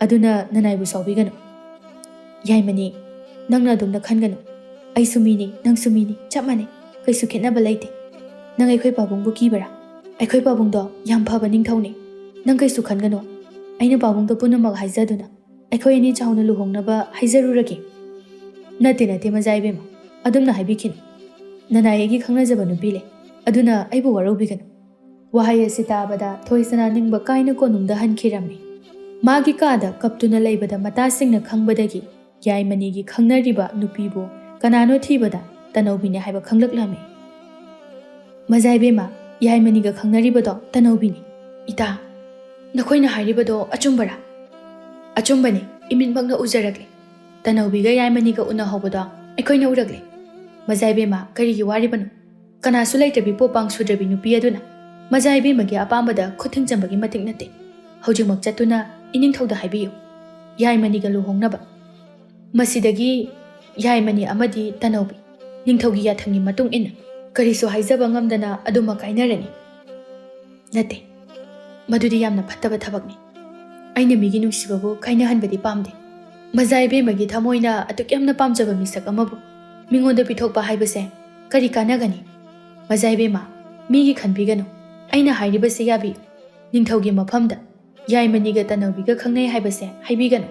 ꯑꯗꯨꯅ ꯅꯅꯥꯏꯕꯨ ꯁꯥꯎꯕꯤꯒꯅꯨ꯫" "ꯌꯥꯏꯃꯅꯤ, ꯅꯪꯅ ꯑꯗꯨꯝꯅ ꯈꯟꯒꯅꯨ꯫ ꯑꯩꯁꯨ ꯃꯤꯅꯤ, ꯅꯪꯁꯨ ꯃꯤꯅꯤ, ꯆꯞ ꯃꯥꯟꯅꯩ꯫ ꯀꯩꯁꯨ ꯈꯦꯠꯅꯕ ꯂꯩꯇꯦ꯫ ꯅꯪ ꯑꯩꯈꯣꯏ ꯄꯥꯕꯨꯡꯕꯨ ꯀꯤꯕꯔꯥ? ꯑꯩꯈꯣꯏ ꯄꯥꯕꯨꯡꯗꯣ ꯌꯥꯝ ꯐꯕ ꯅꯤꯡꯊꯧꯅꯤ꯫ ꯅꯪ ꯀꯩꯁꯨ ꯈꯟꯒꯅꯨ꯫ ꯑꯩꯅ ꯄꯥꯕꯨꯡꯗ ꯄꯨꯝꯅꯃꯛ ꯍꯥꯏꯖꯗꯨꯅ ꯑꯩꯈꯣꯏ ꯑꯅꯤ ꯆꯥꯎꯅ ꯂꯨꯍꯣꯡꯅꯕ ꯍꯥꯏꯖꯔꯨꯔꯒꯦ꯫" "ꯅꯠꯇꯦ, ꯅꯠꯇꯦ, ꯃꯖꯥ ꯏꯕꯦꯝꯃ, ꯑꯗꯨꯝꯅ ꯍꯥꯏꯕꯤꯈꯤꯅꯨ꯫ ꯅꯅꯥꯏ ꯑꯩꯒꯤ ꯈꯪꯅꯖꯕ ꯅꯨꯄꯤ ꯂꯩ꯫ ꯑꯗꯨꯅ ꯑꯩꯕꯨ ꯋꯥꯔꯧꯕꯤꯒꯅꯨ꯫ ꯋꯥꯍꯩ ꯑꯁꯤ ꯇꯥꯕꯗ ꯊꯣꯏꯁꯅꯥ ꯅꯤꯡꯕ ꯀꯥꯏꯅ ꯀꯣꯅꯨꯡꯗ ꯍꯟꯈꯤꯔꯝꯃꯤ꯫ ꯃꯥꯒꯤ ꯀꯥꯗ ꯀꯞꯇꯨꯅ ꯂꯩꯕꯗ ꯃꯇꯥꯁꯤꯡꯅ ꯈꯪꯕꯗꯒꯤ ꯌꯥꯏꯃꯅꯤꯒꯤ ꯈꯪꯅꯔꯤꯕ ꯅꯨꯄꯤꯕꯨ ꯀꯅꯥꯅꯣ ꯊꯤꯕꯗ ꯇꯅꯧꯕꯤꯅꯤ ꯍꯥꯏꯕ ꯈꯪꯂꯛꯂꯝꯃꯤ꯫ "ꯃꯖꯥ ꯏꯕꯦꯝꯃ, ꯌꯥꯏꯃꯅꯤꯒ ꯈꯪꯅꯔꯤꯕꯗꯣ ꯇꯅꯧꯕꯤꯅꯤ꯫ ꯏꯇꯥ, ꯅꯈꯣꯏꯅ ꯍꯥꯏꯔꯤꯕꯗꯣ ꯑꯆꯨꯝꯕꯔꯥ?" "ꯑꯆꯨꯝꯕꯅꯤ, ꯏꯃꯤꯠꯃꯛꯅ ꯎꯖꯔꯛꯂꯦ꯫ ꯇꯅꯧꯕꯤꯒ ꯌꯥꯏꯃꯅꯤꯒ ꯎꯅꯍꯧꯕꯗꯣ ꯑꯩꯈꯣꯏꯅ ꯎꯔꯛꯂꯦ꯫ ꯃꯖꯥ ꯏꯕꯦꯝꯃ, ꯀꯔꯤꯒꯤ ꯋꯥꯔꯤꯕꯅꯣ? ꯀꯅꯥꯁꯨ ꯂꯩꯇ꯭ꯔꯕꯤ ꯄꯣꯄꯥꯡ ꯁꯨꯗ꯭ꯔꯕꯤ ꯅꯨꯄꯤ ꯑꯗꯨꯅ ꯃꯖꯥ ꯏꯕꯦꯝꯃꯒꯤ ꯑꯄꯥꯝꯕꯗ ꯈꯨꯠ ꯊꯤꯡꯖꯤꯟꯕꯒꯤ ꯃꯇꯤꯛ ꯅꯠꯇꯦ꯫ ꯍꯧꯖꯤꯛꯃꯛ ꯆꯠꯇꯨꯅ ꯏꯅꯤꯡꯊꯧꯗ ꯍꯥꯏꯕꯤꯌꯨ, ꯌꯥꯏꯃꯅꯤꯒ ꯂꯨꯍꯣꯡꯅꯕ꯫ ꯃꯁꯤꯗꯒꯤ ꯌꯥꯏꯃꯅꯤ ꯑꯃꯗꯤ ꯇꯅꯧꯕꯤ ꯅꯤꯡꯊꯧꯒꯤ ꯌꯥꯊꯪꯒꯤ ꯃꯇꯨꯡ ꯏꯟꯅ ꯀꯔꯤꯁꯨ ꯍꯥꯏꯖꯕ ꯉꯝꯗꯅ ꯑꯗꯨꯃꯛ ꯀꯥꯏꯅꯔꯅꯤ꯫" "ꯅꯠꯇꯦ, ꯃꯗꯨꯗꯤ ꯌꯥꯝꯅ ꯐꯠꯇꯕ ꯊꯕꯛꯅꯤ꯫ ꯑꯩꯅ ꯃꯤꯒꯤ ꯅꯨꯡꯁꯤꯕꯕꯨ ꯀꯥꯏꯅꯍꯟꯕꯗꯤ ꯄꯥꯝꯗꯦ꯫ ꯃꯖꯥ ꯏꯕꯦꯝꯃꯒꯤ ꯊꯃꯣꯏꯅ ꯑꯗꯨꯛ ꯌꯥꯝꯅ ꯄꯥꯝꯖꯕ ꯃꯤꯁꯛ ꯑꯃꯕꯨ ꯃꯤꯉꯣꯟꯗ ꯄꯤꯊꯣꯛꯄ ꯍꯥꯏꯕꯁꯦ ꯀꯔꯤ ꯀꯥꯟꯅꯒꯅꯤ? ꯃꯖꯥ ꯏꯕꯦꯝꯃ, ꯃꯤꯒꯤ ꯈꯟꯕꯤꯒꯅꯨ꯫ ꯑꯩꯅ ꯍꯥꯏꯔꯤꯕꯁꯦ ꯌꯥꯕꯤꯌꯨ꯫ ꯅꯤꯡꯊꯧꯒꯤ ꯃꯐꯝꯗ ꯌꯥꯏꯃꯅꯤꯒ ꯇꯅꯧꯕꯤꯒ ꯈꯪꯅꯩ ꯍꯥꯏꯕꯁꯦ ꯍꯥꯏꯕꯤꯒꯅꯨ꯫"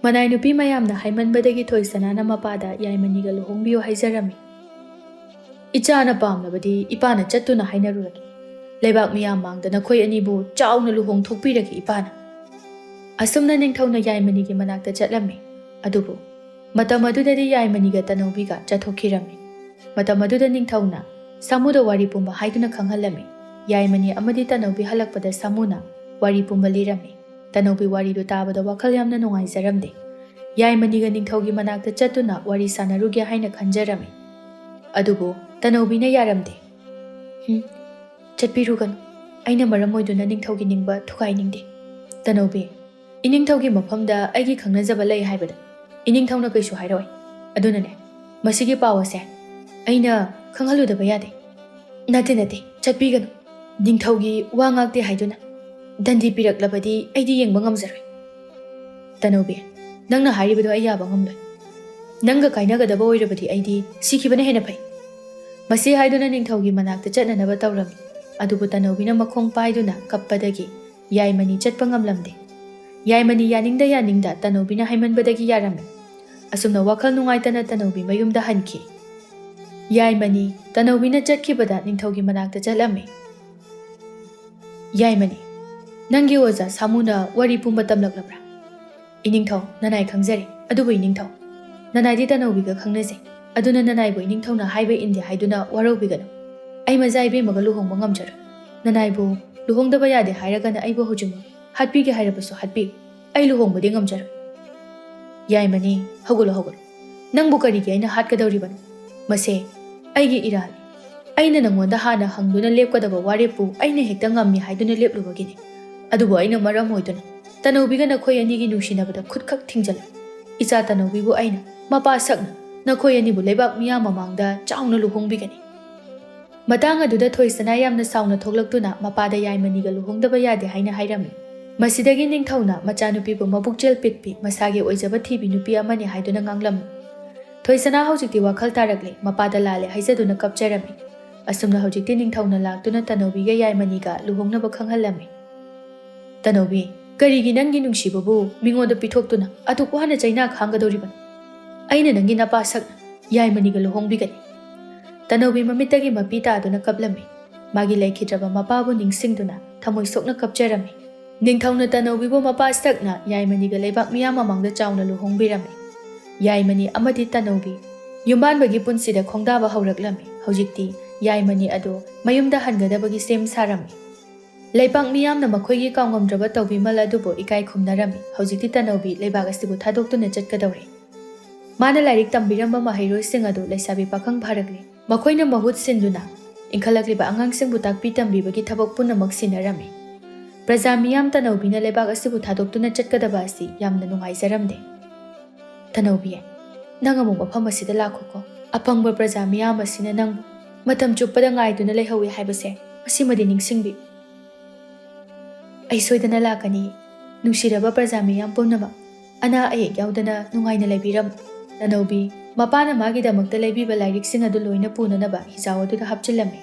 ꯃꯅꯥꯏ ꯅꯨꯄꯤ ꯃꯌꯥꯝꯅ ꯍꯥꯏꯃꯟꯕꯗꯒꯤ ꯊꯣꯏꯁꯅꯥꯅ ꯃꯄꯥꯗ ꯌꯥꯏꯃꯅꯤꯒ ꯂꯨꯍꯣꯡꯕꯤꯌꯨ ꯍꯥꯏꯖꯔꯝꯃꯤ꯫ "ꯏꯆꯥꯅ ꯄꯥꯝꯂꯕꯗꯤ ꯏꯄꯥꯅ ꯆꯠꯇꯨꯅ ꯍꯥꯏꯅꯔꯨꯔꯒꯦ꯫ ꯂꯩꯕꯥꯛ ꯃꯤꯌꯥꯝ ꯃꯥꯡꯗ ꯅꯈꯣꯏ ꯑꯅꯤꯕꯨ ꯆꯥꯎꯅ ꯂꯨꯍꯣꯡꯊꯣꯛꯄꯤꯔꯒꯦ ꯏꯄꯥꯅ꯫" ꯑꯁꯨꯝꯅ ꯅꯤꯡꯊꯧꯅ ꯌꯥꯏꯃꯅꯤꯒꯤ ꯃꯅꯥꯛꯇ ꯆꯠꯂꯝꯃꯤ꯫ ꯑꯗꯨꯕꯨ ꯃꯇꯝ ꯑꯗꯨꯗꯗꯤ ꯌꯥꯏꯃꯅꯤꯒ ꯇꯅꯧꯕꯤꯒ ꯆꯠꯊꯣꯛꯈꯤꯔꯝꯃꯤ꯫ ꯃꯇꯝ ꯑꯗꯨꯗ ꯅꯤꯡꯊꯧꯅ ꯁꯥꯃꯨꯗ ꯋꯥꯔꯤ ꯄꯨꯝꯕ ꯍꯥꯏꯗꯨꯅ ꯈꯪꯍꯜꯂꯝꯃꯤ꯫ ꯌꯥꯏꯃꯅꯤ ꯑꯃꯗꯤ ꯇꯅꯧꯕꯤ ꯍꯜꯂꯛꯄꯗ ꯁꯥꯃꯨꯅ ꯋꯥꯔꯤ ꯄꯨꯝꯕ ꯂꯤꯔꯝꯃꯤ꯫ ꯇꯅꯧꯕꯤ ꯋꯥꯔꯤꯗꯨ ꯇꯥꯕꯗ ꯋꯥꯈꯜ ꯌꯥꯝꯅ ꯅꯨꯡꯉꯥꯏꯖꯔꯝꯗꯦ꯫ ꯌꯥꯏꯃꯅꯤꯒ ꯅꯤꯡꯊꯧꯒꯤ ꯃꯅꯥꯛꯇ ꯆꯠꯇꯨꯅ ꯋꯥꯔꯤ ꯁꯥꯟꯅꯔꯨꯒꯦ ꯍꯥꯏꯅ ꯈꯟꯖꯔꯝꯃꯤ꯫ ꯑꯗꯨꯕꯨ ꯇꯅꯧꯕꯤꯅ ꯌꯥꯔꯝꯗꯦ꯫ "ꯍꯨꯝ, ꯆꯠꯄꯤꯔꯨꯒꯅꯨ꯫ ꯑꯩꯅ ꯃꯔꯝ ꯑꯣꯏꯗꯨꯅ ꯅꯤꯡꯊꯧꯒꯤ ꯅꯤꯡꯕ ꯊꯨꯒꯥꯏꯅꯤꯡꯗꯦ꯫" "ꯇꯅꯧꯕꯤ, ꯏꯅꯤꯡꯊꯧꯒꯤ ꯃꯐꯝꯗ ꯑꯩꯒꯤ ꯈꯪꯅꯖꯕ ꯂꯩ ꯍꯥꯏꯕꯗ ꯏꯅꯤꯡꯊꯧꯅ ꯀꯩꯁꯨ ꯍꯥꯏꯔꯛꯑꯣꯏ꯫ ꯑꯗꯨꯅꯅꯦ, ꯃꯁꯤꯒꯤ ꯄꯥꯎ ꯑꯁꯦ ꯑꯩꯅ ꯈꯪꯍꯜꯂꯨꯗꯕ ꯌꯥꯗꯦ꯫" "ꯅꯠꯇꯦ, ꯅꯠꯇꯦ, ꯆꯠꯄꯤꯒꯅꯨ꯫ ꯅꯤꯡꯊꯧꯒꯤ ꯋꯥ ꯉꯥꯛꯇꯦ ꯍꯥꯏꯗꯨꯅ ꯗꯟꯗꯤ ꯄꯤꯔꯛꯂꯕꯗꯤ ꯑꯩꯗꯤ ꯌꯦꯡꯕ ꯉꯝꯖꯔꯣꯏ꯫" "ꯇꯅꯧꯕꯤ, ꯅꯪꯅ ꯍꯥꯏꯔꯤꯕꯗꯣ ꯑꯩ ꯌꯥꯕ ꯉꯝꯂꯣꯏ꯫ ꯅꯪꯒ ꯀꯥꯏꯅꯒꯗꯕ ꯑꯣꯏꯔꯕꯗꯤ ꯑꯩꯗꯤ ꯁꯤꯈꯤꯕꯅ ꯍꯦꯟꯅ ꯐꯩ꯫" ꯃꯁꯤ ꯍꯥꯏꯗꯨꯅ ꯅꯤꯡꯊꯧꯒꯤ ꯃꯅꯥꯛꯇ ꯆꯠꯅꯅꯕ ꯇꯧꯔꯝꯃꯤ꯫ ꯑꯗꯨꯕꯨ ꯇꯅꯧꯕꯤꯅ ꯃꯈꯣꯡ ꯄꯥꯏꯗꯨꯅ ꯀꯞꯄꯗꯒꯤ ꯌꯥꯏꯃꯅꯤ ꯆꯠꯄ ꯉꯝꯂꯝꯗꯦ꯫ ꯌꯥꯏꯃꯅꯤ ꯌꯥꯅꯤꯡꯗ ꯌꯥꯅꯤꯡꯗ ꯇꯅꯧꯕꯤꯅ ꯍꯥꯏꯃꯟꯕꯗꯒꯤ ꯌꯥꯔꯝꯃꯤ꯫ ꯑꯁꯨꯝꯅ ꯋꯥꯈꯜ ꯅꯨꯡꯉꯥꯏꯇꯅ ꯇꯅꯧꯕꯤ ꯃꯌꯨꯝꯗ ꯍꯟꯈꯤ꯫ ꯌꯥꯏꯃꯅꯤ ꯇꯅꯧꯕꯤꯅ ꯆꯠꯈꯤꯕꯗ ꯅꯤꯡꯊꯧꯒꯤ ꯃꯅꯥꯛꯇ ꯆꯠꯂꯝꯃꯤ꯫ ꯌꯥꯏꯃꯅꯤ, ꯅꯪꯒꯤ ꯑꯣꯖꯥ ꯁꯥꯃꯨꯅ ꯋꯥꯔꯤ ꯄꯨꯝꯕ ꯇꯝꯂꯛꯂꯕ꯭ꯔꯥ? ꯏꯅꯤꯡꯊꯧ, ꯅꯅꯥꯏ ꯈꯪꯖꯔꯦ꯫ ꯑꯗꯨꯕꯨ ꯏꯅꯤꯡꯊꯧ, ꯅꯅꯥꯏꯗꯤ ꯇꯅꯧꯕꯤꯒ ꯈꯪꯅꯖꯩ꯫ ꯑꯗꯨꯅ ꯅꯅꯥꯏꯕꯨ ꯏꯅꯤꯡꯊꯧꯅ ꯍꯥꯏꯕ ꯏꯟꯗꯦ ꯍꯥꯏꯗꯨꯅ ꯋꯥꯔꯧꯕꯤꯒꯅꯨ꯫ ꯑꯩ ꯃꯖꯥ ꯏꯕꯦꯝꯃꯒ ꯂꯨꯍꯣꯡꯕ ꯉꯝꯖꯔꯣꯏ꯫ ꯅꯅꯥꯏꯕꯨ ꯂꯨꯍꯣꯡꯗꯕ ꯌꯥꯗꯦ ꯍꯥꯏꯔꯒꯅ ꯑꯩꯕꯨ ꯍꯧꯖꯤꯛꯃꯛ ꯍꯥꯠꯄꯤꯒꯦ ꯍꯥꯏꯔꯕꯁꯨ ꯍꯥꯠꯄꯤꯌꯨ꯫ ꯑꯩ ꯂꯨꯍꯣꯡꯕꯗꯤ ꯉꯝꯖꯔꯣꯏ꯫ ꯌꯥꯏꯃꯅꯤ, ꯍꯧꯒꯠꯂꯣ, ꯍꯧꯒꯠꯂꯣ꯫ ꯅꯪꯕꯨ ꯀꯔꯤꯒꯤ ꯑꯩꯅ ꯍꯥꯠꯀꯗꯧꯔꯤꯕꯅꯣ? ꯃꯁꯦ ꯑꯩꯒꯤ ꯏꯔꯥꯜꯅꯤ꯫ ꯑꯩꯅ ꯅꯪꯉꯣꯟꯗ ꯍꯥꯟꯅ ꯍꯪꯗꯨꯅ ꯂꯦꯞꯀꯗꯕ ꯋꯥꯔꯦꯞꯄꯨ ꯑꯩꯅ ꯍꯦꯛꯇ ꯉꯝꯃꯤ ꯍꯥꯏꯗꯨꯅ ꯂꯦꯞꯂꯨꯕꯒꯤꯅꯤ꯫ ꯑꯗꯨꯕꯨ ꯑꯩꯅ ꯃꯔꯝ ꯑꯣꯏꯗꯨꯅ ꯇꯅꯧꯕꯤꯒ ꯅꯈꯣꯏ ꯑꯅꯤꯒꯤ ꯅꯨꯡꯁꯤꯅꯕꯗ ꯈꯨꯠꯈꯛ ꯊꯤꯡꯖꯤꯜꯂꯨ꯫ ꯏꯆꯥ ꯇꯅꯧꯕꯤꯕꯨ ꯑꯩꯅ ꯃꯄꯥ ꯁꯛꯅ ꯅꯈꯣꯏ ꯑꯅꯤꯕꯨ ꯂꯩꯕꯥꯛ ꯃꯤꯌꯥꯝ ꯃꯃꯥꯡꯗ ꯆꯥꯎꯅ ꯂꯨꯍꯣꯡꯕꯤꯒꯅꯤ꯫ ꯃꯇꯥꯡ ꯑꯗꯨꯗ ꯊꯣꯏꯁꯅꯥ ꯌꯥꯝꯅ ꯁꯥꯎꯅ ꯊꯣꯛꯂꯛꯇꯨꯅ ꯃꯄꯥꯗ ꯌꯥꯏꯃꯅꯤꯒ ꯂꯨꯍꯣꯡꯗꯕ ꯌꯥꯗꯦ ꯍꯥꯏꯅ ꯍꯥꯏꯔꯝꯃꯤ꯫ ꯃꯁꯤꯗꯒꯤ ꯅꯤꯡꯊꯧꯅ ꯃꯆꯥꯅꯨꯄꯤꯕꯨ ꯃꯕꯨꯛꯆꯦꯜ ꯄꯤꯛꯄꯤ, ꯃꯁꯥꯒꯤ ꯑꯣꯏꯖꯕ ꯊꯤꯕꯤ ꯅꯨꯄꯤ ꯑꯃꯅꯤ ꯍꯥꯏꯗꯨꯅ ꯉꯥꯡꯂꯝꯃꯤ꯫ ꯊꯣꯏꯁꯅꯥ ꯍꯧꯖꯤꯛꯇꯤ ꯋꯥꯈꯜ ꯇꯥꯔꯛꯂꯦ, ꯃꯄꯥꯗ ꯂꯥꯜꯂꯦ ꯍꯥꯏꯖꯗꯨꯅ ꯀꯞꯆꯔꯝꯃꯤ꯫ ꯑꯁꯨꯝꯅ ꯍꯧꯖꯤꯛꯇꯤ ꯅꯤꯡꯊꯧꯅ ꯂꯥꯛꯇꯨꯅ ꯇꯅꯧꯕꯤꯒ ꯌꯥꯏꯃꯅꯤꯒ ꯂꯨꯍꯣꯡꯅꯕ ꯈꯪꯍꯜꯂꯝꯃꯤ꯫ ꯇꯅꯧꯕꯤ, ꯀꯔꯤꯒꯤ ꯅꯪꯒꯤ ꯅꯨꯡꯁꯤꯕꯕꯨ ꯃꯤꯉꯣꯟꯗ ꯄꯤꯊꯣꯛꯇꯨꯅ ꯑꯗꯨꯛ ꯋꯥꯅ ꯆꯩꯅꯥ ꯈꯥꯡꯒꯗꯧꯔꯤꯕꯅꯣ? ꯑꯩꯅ ꯅꯪꯒꯤ ꯅꯄꯥ ꯁꯛꯅ ꯌꯥꯏꯃꯅꯤꯒ ꯂꯨꯍꯣꯡꯕꯤꯒꯅꯤ꯫ ꯇꯅꯧꯕꯤ ꯃꯃꯤꯠꯇꯒꯤ ꯃꯄꯤ ꯇꯥꯗꯨꯅ ꯀꯞꯂꯝꯃꯤ꯫ ꯃꯥꯒꯤ ꯂꯩꯈꯤꯗ꯭ꯔꯕ ꯃꯄꯥꯕꯨ ꯅꯤꯡꯁꯤꯡꯗꯨꯅ ꯊꯃꯣꯏ ꯁꯣꯛꯅ ꯀꯞꯆꯔꯝꯃꯤ꯫ ꯅꯤꯡꯊꯧꯅ ꯇꯅꯧꯕꯤꯕꯨ ꯃꯄꯥ ꯁꯛꯅ ꯌꯥꯏꯃꯅꯤꯒ ꯂꯩꯕꯥꯛ ꯃꯤꯌꯥꯝ ꯃꯃꯥꯡꯗ ꯆꯥꯎꯅ ꯂꯨꯍꯣꯡꯕꯤꯔꯝꯃꯤ꯫ ꯌꯥꯏꯃꯅꯤ ꯑꯃꯗꯤ ꯇꯅꯧꯕꯤ ꯌꯨꯝꯕꯥꯟꯕꯒꯤ ꯄꯨꯟꯁꯤꯗ ꯈꯣꯡꯗꯥꯕ ꯍꯧꯔꯛꯂꯝꯃꯤ꯫ ꯍꯧꯖꯤꯛꯇꯤ ꯌꯥꯏꯃꯅꯤ ꯑꯗꯨ ꯃꯌꯨꯝꯗ ꯍꯟꯒꯗꯕꯒꯤ ꯁꯦꯝ ꯁꯥꯔꯝꯃꯤ꯫ ꯂꯩꯕꯥꯛ ꯃꯤꯌꯥꯝꯅ ꯃꯈꯣꯏꯒꯤ ꯀꯥꯎꯉꯝꯗ꯭ꯔꯕ ꯇꯧꯕꯤꯃꯜ ꯑꯗꯨꯕꯨ ꯏꯀꯥꯏ ꯈꯨꯝꯅꯔꯝꯃꯤ꯫ ꯍꯧꯖꯤꯛꯇꯤ ꯇꯅꯧꯕꯤ ꯂꯩꯕꯥꯛ ꯑꯁꯤꯕꯨ ꯊꯥꯗꯣꯛꯇꯨꯅ ꯆꯠꯀꯗꯧꯔꯦ꯫ ꯃꯥꯅ ꯂꯥꯏꯔꯤꯛ ꯇꯝꯕꯤꯔꯝꯕ ꯃꯍꯩꯔꯣꯏꯁꯤꯡ ꯑꯗꯨ ꯂꯩꯁꯥꯕꯤ ꯄꯥꯈꯪ ꯐꯥꯔꯛꯂꯦ꯫ ꯃꯈꯣꯏꯅ ꯃꯍꯨꯠ ꯁꯤꯟꯗꯨꯅ ꯏꯟꯈꯠꯂꯛꯂꯤꯕ ꯑꯉꯥꯡꯁꯤꯡꯕꯨ ꯇꯥꯛꯄꯤ ꯇꯝꯕꯤꯕꯒꯤ ꯊꯕꯛ ꯄꯨꯝꯅꯃꯛ ꯁꯤꯟꯅꯔꯝꯃꯤ꯫ ꯄ꯭ꯔꯖꯥ ꯃꯤꯌꯥꯝ ꯇꯅꯧꯕꯤꯅ ꯂꯩꯕꯥꯛ ꯑꯁꯤꯕꯨ ꯊꯥꯗꯣꯛꯇꯨꯅ ꯆꯠꯀꯗꯕ ꯑꯁꯤ ꯌꯥꯝꯅ ꯅꯨꯡꯉꯥꯏꯖꯔꯝꯗꯦ꯫ ꯇꯅꯧꯕꯤ, ꯅꯪ ꯑꯃꯨꯛ ꯃꯐꯝ ꯑꯁꯤꯗ ꯂꯥꯛꯈꯣꯀꯣ꯫ ꯑꯄꯪꯕ ꯄ꯭ꯔꯖꯥ ꯃꯤꯌꯥꯝ ꯑꯁꯤꯅ ꯅꯪꯕꯨ ꯃꯇꯝ ꯆꯨꯞꯄꯗ ꯉꯥꯏꯗꯨꯅ ꯂꯩꯍꯧꯏ ꯍꯥꯏꯕꯁꯦ ꯃꯁꯤꯃꯗꯤ ꯅꯤꯡꯁꯤꯡꯕꯤꯌꯨ꯫ ꯑꯩ ꯁꯣꯏꯗꯅ ꯂꯥꯛꯀꯅꯤ꯫ ꯅꯨꯡꯁꯤꯔꯕ ꯄ꯭ꯔꯖꯥ ꯃꯤꯌꯥꯝ ꯄꯨꯝꯅꯃꯛ, ꯑꯅꯥ ꯑꯌꯦꯛ ꯌꯥꯎꯗꯅ ꯅꯨꯡꯉꯥꯏꯅ ꯂꯩꯕꯤꯔꯝꯃꯨ꯫ ꯇꯅꯧꯕꯤ, ꯃꯄꯥꯅ ꯃꯥꯒꯤꯗꯃꯛꯇ ꯂꯩꯕꯤꯕ ꯂꯥꯏꯔꯤꯛꯁꯤꯡ ꯑꯗꯨ ꯂꯣꯏꯅ ꯄꯨꯅꯅꯕ ꯍꯤꯖꯥꯎ ꯑꯗꯨꯗ ꯍꯥꯞꯆꯤꯜꯂꯝꯃꯤ꯫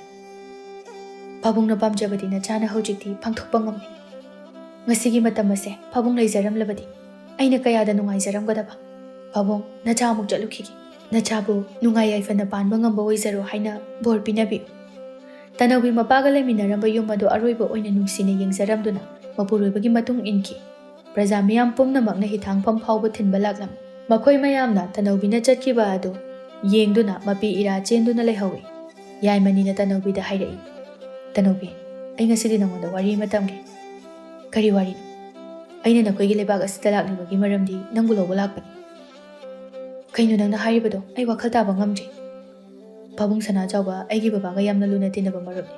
ꯄꯥꯕꯨꯡꯅ ꯄꯥꯝꯖꯕꯗꯤ ꯅꯆꯥꯅ ꯍꯧꯖꯤꯛꯇꯤ ꯄꯥꯡꯊꯣꯛꯄ ꯉꯝꯂꯦ꯫ ꯉꯁꯤꯒꯤ ꯃꯇꯝ ꯑꯁꯦ ꯄꯥꯕꯨꯡ ꯂꯩꯖꯔꯝꯂꯕꯗꯤ ꯑꯩꯅ ꯀꯌꯥꯗ ꯅꯨꯡꯉꯥꯏꯖꯔꯝꯒꯗꯕ꯫ ꯄꯥꯕꯨꯡ, ꯅꯆꯥ ꯑꯃꯨꯛ ꯆꯠꯂꯨꯈꯤꯒꯦ꯫ ꯅꯆꯥꯕꯨ ꯅꯨꯡꯉꯥꯏ ꯌꯥꯏꯐꯅ ꯄꯥꯟꯕ ꯉꯝꯕ ꯑꯣꯏꯖꯔꯣ ꯍꯥꯏꯅ ꯕꯣꯔ ꯄꯤꯅꯕꯤꯌꯨ꯫ ꯇꯅꯧꯕꯤ ꯃꯄꯥꯒ ꯂꯩꯃꯤꯟꯅꯔꯝꯕ ꯌꯨꯝ ꯑꯗꯨ ꯑꯔꯣꯏꯕ ꯑꯣꯏꯅ ꯅꯨꯡꯁꯤꯅ ꯌꯦꯡꯖꯔꯝꯗꯨꯅ ꯃꯄꯨꯔꯣꯏꯕꯒꯤ ꯃꯇꯨꯡ ꯏꯟꯈꯤ꯫ ꯄ꯭ꯔꯖꯥ ꯃꯤꯌꯥꯝ ꯄꯨꯝꯅꯃꯛꯅ ꯍꯤꯊꯥꯡꯐꯝ ꯐꯥꯎꯕ ꯊꯤꯟꯕ ꯂꯥꯛꯂꯝꯃꯤ꯫ ꯃꯈꯣꯏ ꯃꯌꯥꯝꯅ ꯇꯅꯧꯕꯤꯅ ꯆꯠꯈꯤꯕ ꯑꯗꯨ ꯌꯦꯡꯗꯨꯅ ꯃꯄꯤ ꯏꯔꯥ ꯆꯦꯟꯗꯨꯅ ꯂꯩꯍꯧꯏ꯫ ꯌꯥꯏꯃꯅꯤꯅ ꯇꯅꯧꯕꯤꯗ ꯍꯥꯏꯔꯛꯏ, "ꯇꯅꯧꯕꯤ, ꯑꯩ ꯉꯁꯤꯗꯤ ꯅꯉꯣꯟꯗ ꯋꯥꯔꯤ ꯑꯃ ꯇꯝꯒꯦ꯫" "ꯀꯔꯤ ꯋꯥꯔꯤꯅꯣ?" "ꯑꯩꯅ ꯅꯈꯣꯏꯒꯤ ꯂꯩꯕꯥꯛ ꯑꯁꯤꯗ ꯂꯥꯛꯂꯤꯕꯒꯤ ꯃꯔꯝꯗꯤ ꯅꯪꯕꯨ ꯂꯧꯕ ꯂꯥꯛꯄꯅꯤ꯫" "ꯀꯩꯅꯣ ꯅꯪꯅ ꯍꯥꯏꯔꯤꯕꯗꯣ? ꯑꯩ ꯋꯥꯈꯜ ꯇꯥꯕ ꯉꯝꯗ꯭ꯔꯦ꯫" "ꯄꯥꯕꯨꯡ ꯁꯅꯥꯖꯥꯎꯕ ꯑꯩꯒꯤ ꯕꯕꯥꯒ ꯌꯥꯝꯅ ꯂꯨꯅ ꯇꯤꯟꯅꯕ ꯃꯔꯨꯞꯅꯤ꯫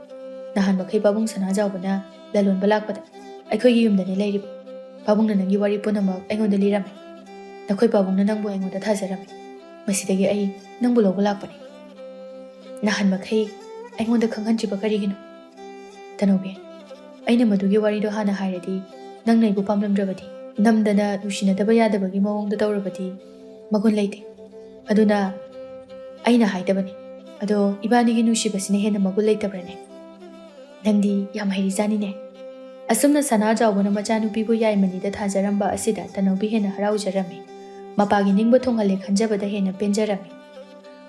ꯅꯍꯥꯟ ꯃꯈꯩ ꯄꯥꯕꯨꯡ ꯁꯅꯥꯖꯥꯎꯕꯅ ꯂꯂꯣꯟꯕ ꯂꯥꯛꯄꯗ ꯑꯩꯈꯣꯏꯒꯤ ꯌꯨꯝꯗꯅꯤ ꯂꯩꯔꯤꯕ꯫ ꯄꯥꯕꯨꯡꯅ ꯅꯪꯒꯤ ꯋꯥꯔꯤ ꯄꯨꯝꯅꯃꯛ ꯑꯩꯉꯣꯟꯗ ꯂꯤꯔꯝꯃꯤ꯫ ꯅꯈꯣꯏ ꯄꯥꯕꯨꯡꯅ ꯅꯪꯕꯨ ꯑꯩꯉꯣꯟꯗ ꯊꯥꯖꯔꯝꯃꯤ꯫ ꯃꯁꯤꯗꯒꯤ ꯑꯩ ꯅꯪꯕꯨ ꯂꯧꯕ ꯂꯥꯛꯄꯅꯤ꯫" "ꯅꯍꯥꯟ ꯃꯈꯩ ꯑꯩꯉꯣꯟꯗ ꯈꯪꯍꯟꯗ꯭ꯔꯤꯕ ꯀꯔꯤꯒꯤꯅꯣ?" "ꯇꯅꯧꯕꯤ, ꯑꯩꯅ ꯃꯗꯨꯒꯤ ꯋꯥꯔꯤꯗꯣ ꯍꯥꯟꯅ ꯍꯥꯏꯔꯗꯤ ꯅꯪꯅ ꯑꯩꯕꯨ ꯄꯥꯝꯂꯝꯗ꯭ꯔꯕꯗꯤ, ꯅꯝꯗꯅ ꯅꯨꯡꯁꯤꯅꯗꯕ ꯌꯥꯗꯕꯒꯤ ꯃꯑꯣꯡꯗ ꯇꯧꯔꯕꯗꯤ ꯃꯒꯨꯟ ꯂꯩꯇꯦ꯫ ꯑꯗꯨꯅ ꯑꯩꯅ ꯍꯥꯏꯗꯕꯅꯤ꯫ ꯑꯗꯣ ꯏꯕꯥꯅꯤꯒꯤ ꯅꯨꯡꯁꯤꯕꯁꯤꯅ ꯍꯦꯟꯅ ꯃꯒꯨꯟ ꯂꯩꯇꯕ꯭ꯔꯅꯦ? ꯅꯪꯗꯤ ꯌꯥꯝ ꯍꯩꯔꯤꯖꯥꯅꯤꯅꯦ꯫" ꯑꯁꯨꯝꯅ ꯁꯅꯥꯖꯥꯎꯕꯅ ꯃꯆꯥꯅꯨꯄꯤꯕꯨ ꯌꯥꯏꯃꯅꯤꯗ ꯊꯥꯖꯔꯝꯕ ꯑꯁꯤꯗ ꯇꯅꯧꯕꯤ ꯍꯦꯟꯅ ꯍꯔꯥꯎꯖꯔꯝꯃꯤ꯫ ꯃꯄꯥꯒꯤ ꯅꯤꯡꯕ ꯊꯨꯡꯍꯜꯂꯦ ꯈꯟꯖꯕꯗ ꯍꯦꯟꯅ ꯄꯦꯟꯖꯔꯝꯃꯤ꯫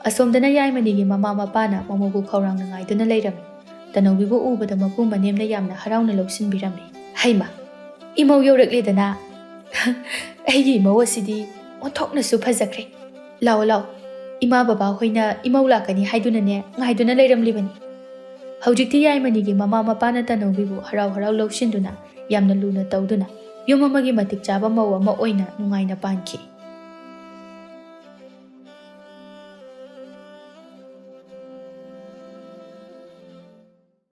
ꯑꯁꯣꯝꯗꯅ ꯌꯥꯏꯃꯅꯤꯒꯤ ꯃꯃꯥ ꯃꯄꯥꯅ ꯃꯃꯧꯕꯨ ꯈꯧꯔꯥꯡꯅ ꯉꯥꯏꯗꯨꯅ ꯂꯩꯔꯝꯃꯤ꯫ ꯇꯅꯧꯕꯤꯕꯨ ꯎꯕꯗ ꯃꯄꯨ ꯃꯅꯦꯝꯅ ꯌꯥꯝꯅ ꯍꯔꯥꯎꯅ ꯂꯧꯁꯤꯟꯕꯤꯔꯝꯃꯤ꯫ "ꯍꯩꯃꯥ, ꯏꯃꯧ ꯌꯧꯔꯛꯂꯦꯗꯅ!" "ꯑꯩꯒꯤ ꯏꯃꯧ ꯑꯁꯤꯗꯤ ꯑꯣꯟꯊꯣꯛꯅꯁꯨ ꯐꯖꯈ꯭ꯔꯦ꯫ ꯂꯥꯛꯑꯣ, ꯂꯥꯛꯑꯣ, ꯏꯃꯥ ꯕꯕꯥ ꯍꯣꯏꯅ ꯏꯃꯧ ꯂꯥꯛꯀꯅꯤ ꯍꯥꯏꯗꯨꯅꯅꯦ ꯉꯥꯏꯗꯨꯅ ꯂꯩꯔꯝꯂꯤꯕꯅꯤ꯫" ꯍꯧꯖꯤꯛꯇꯤ ꯌꯥꯏꯃꯅꯤꯒꯤ ꯃꯃꯥ ꯃꯄꯥꯅ ꯇꯅꯧꯕꯤꯕꯨ ꯍꯔꯥꯎ ꯍꯔꯥꯎ ꯂꯧꯁꯤꯟꯗꯨꯅ ꯌꯥꯝꯅ ꯂꯨꯅ ꯇꯧꯗꯨꯅ ꯌꯨꯝ ꯑꯃꯒꯤ ꯃꯇꯤꯛ ꯆꯥꯕ ꯃꯧ ꯑꯃ ꯑꯣꯏꯅ ꯅꯨꯡꯉꯥꯏꯅ ꯄꯥꯟꯈꯤ꯫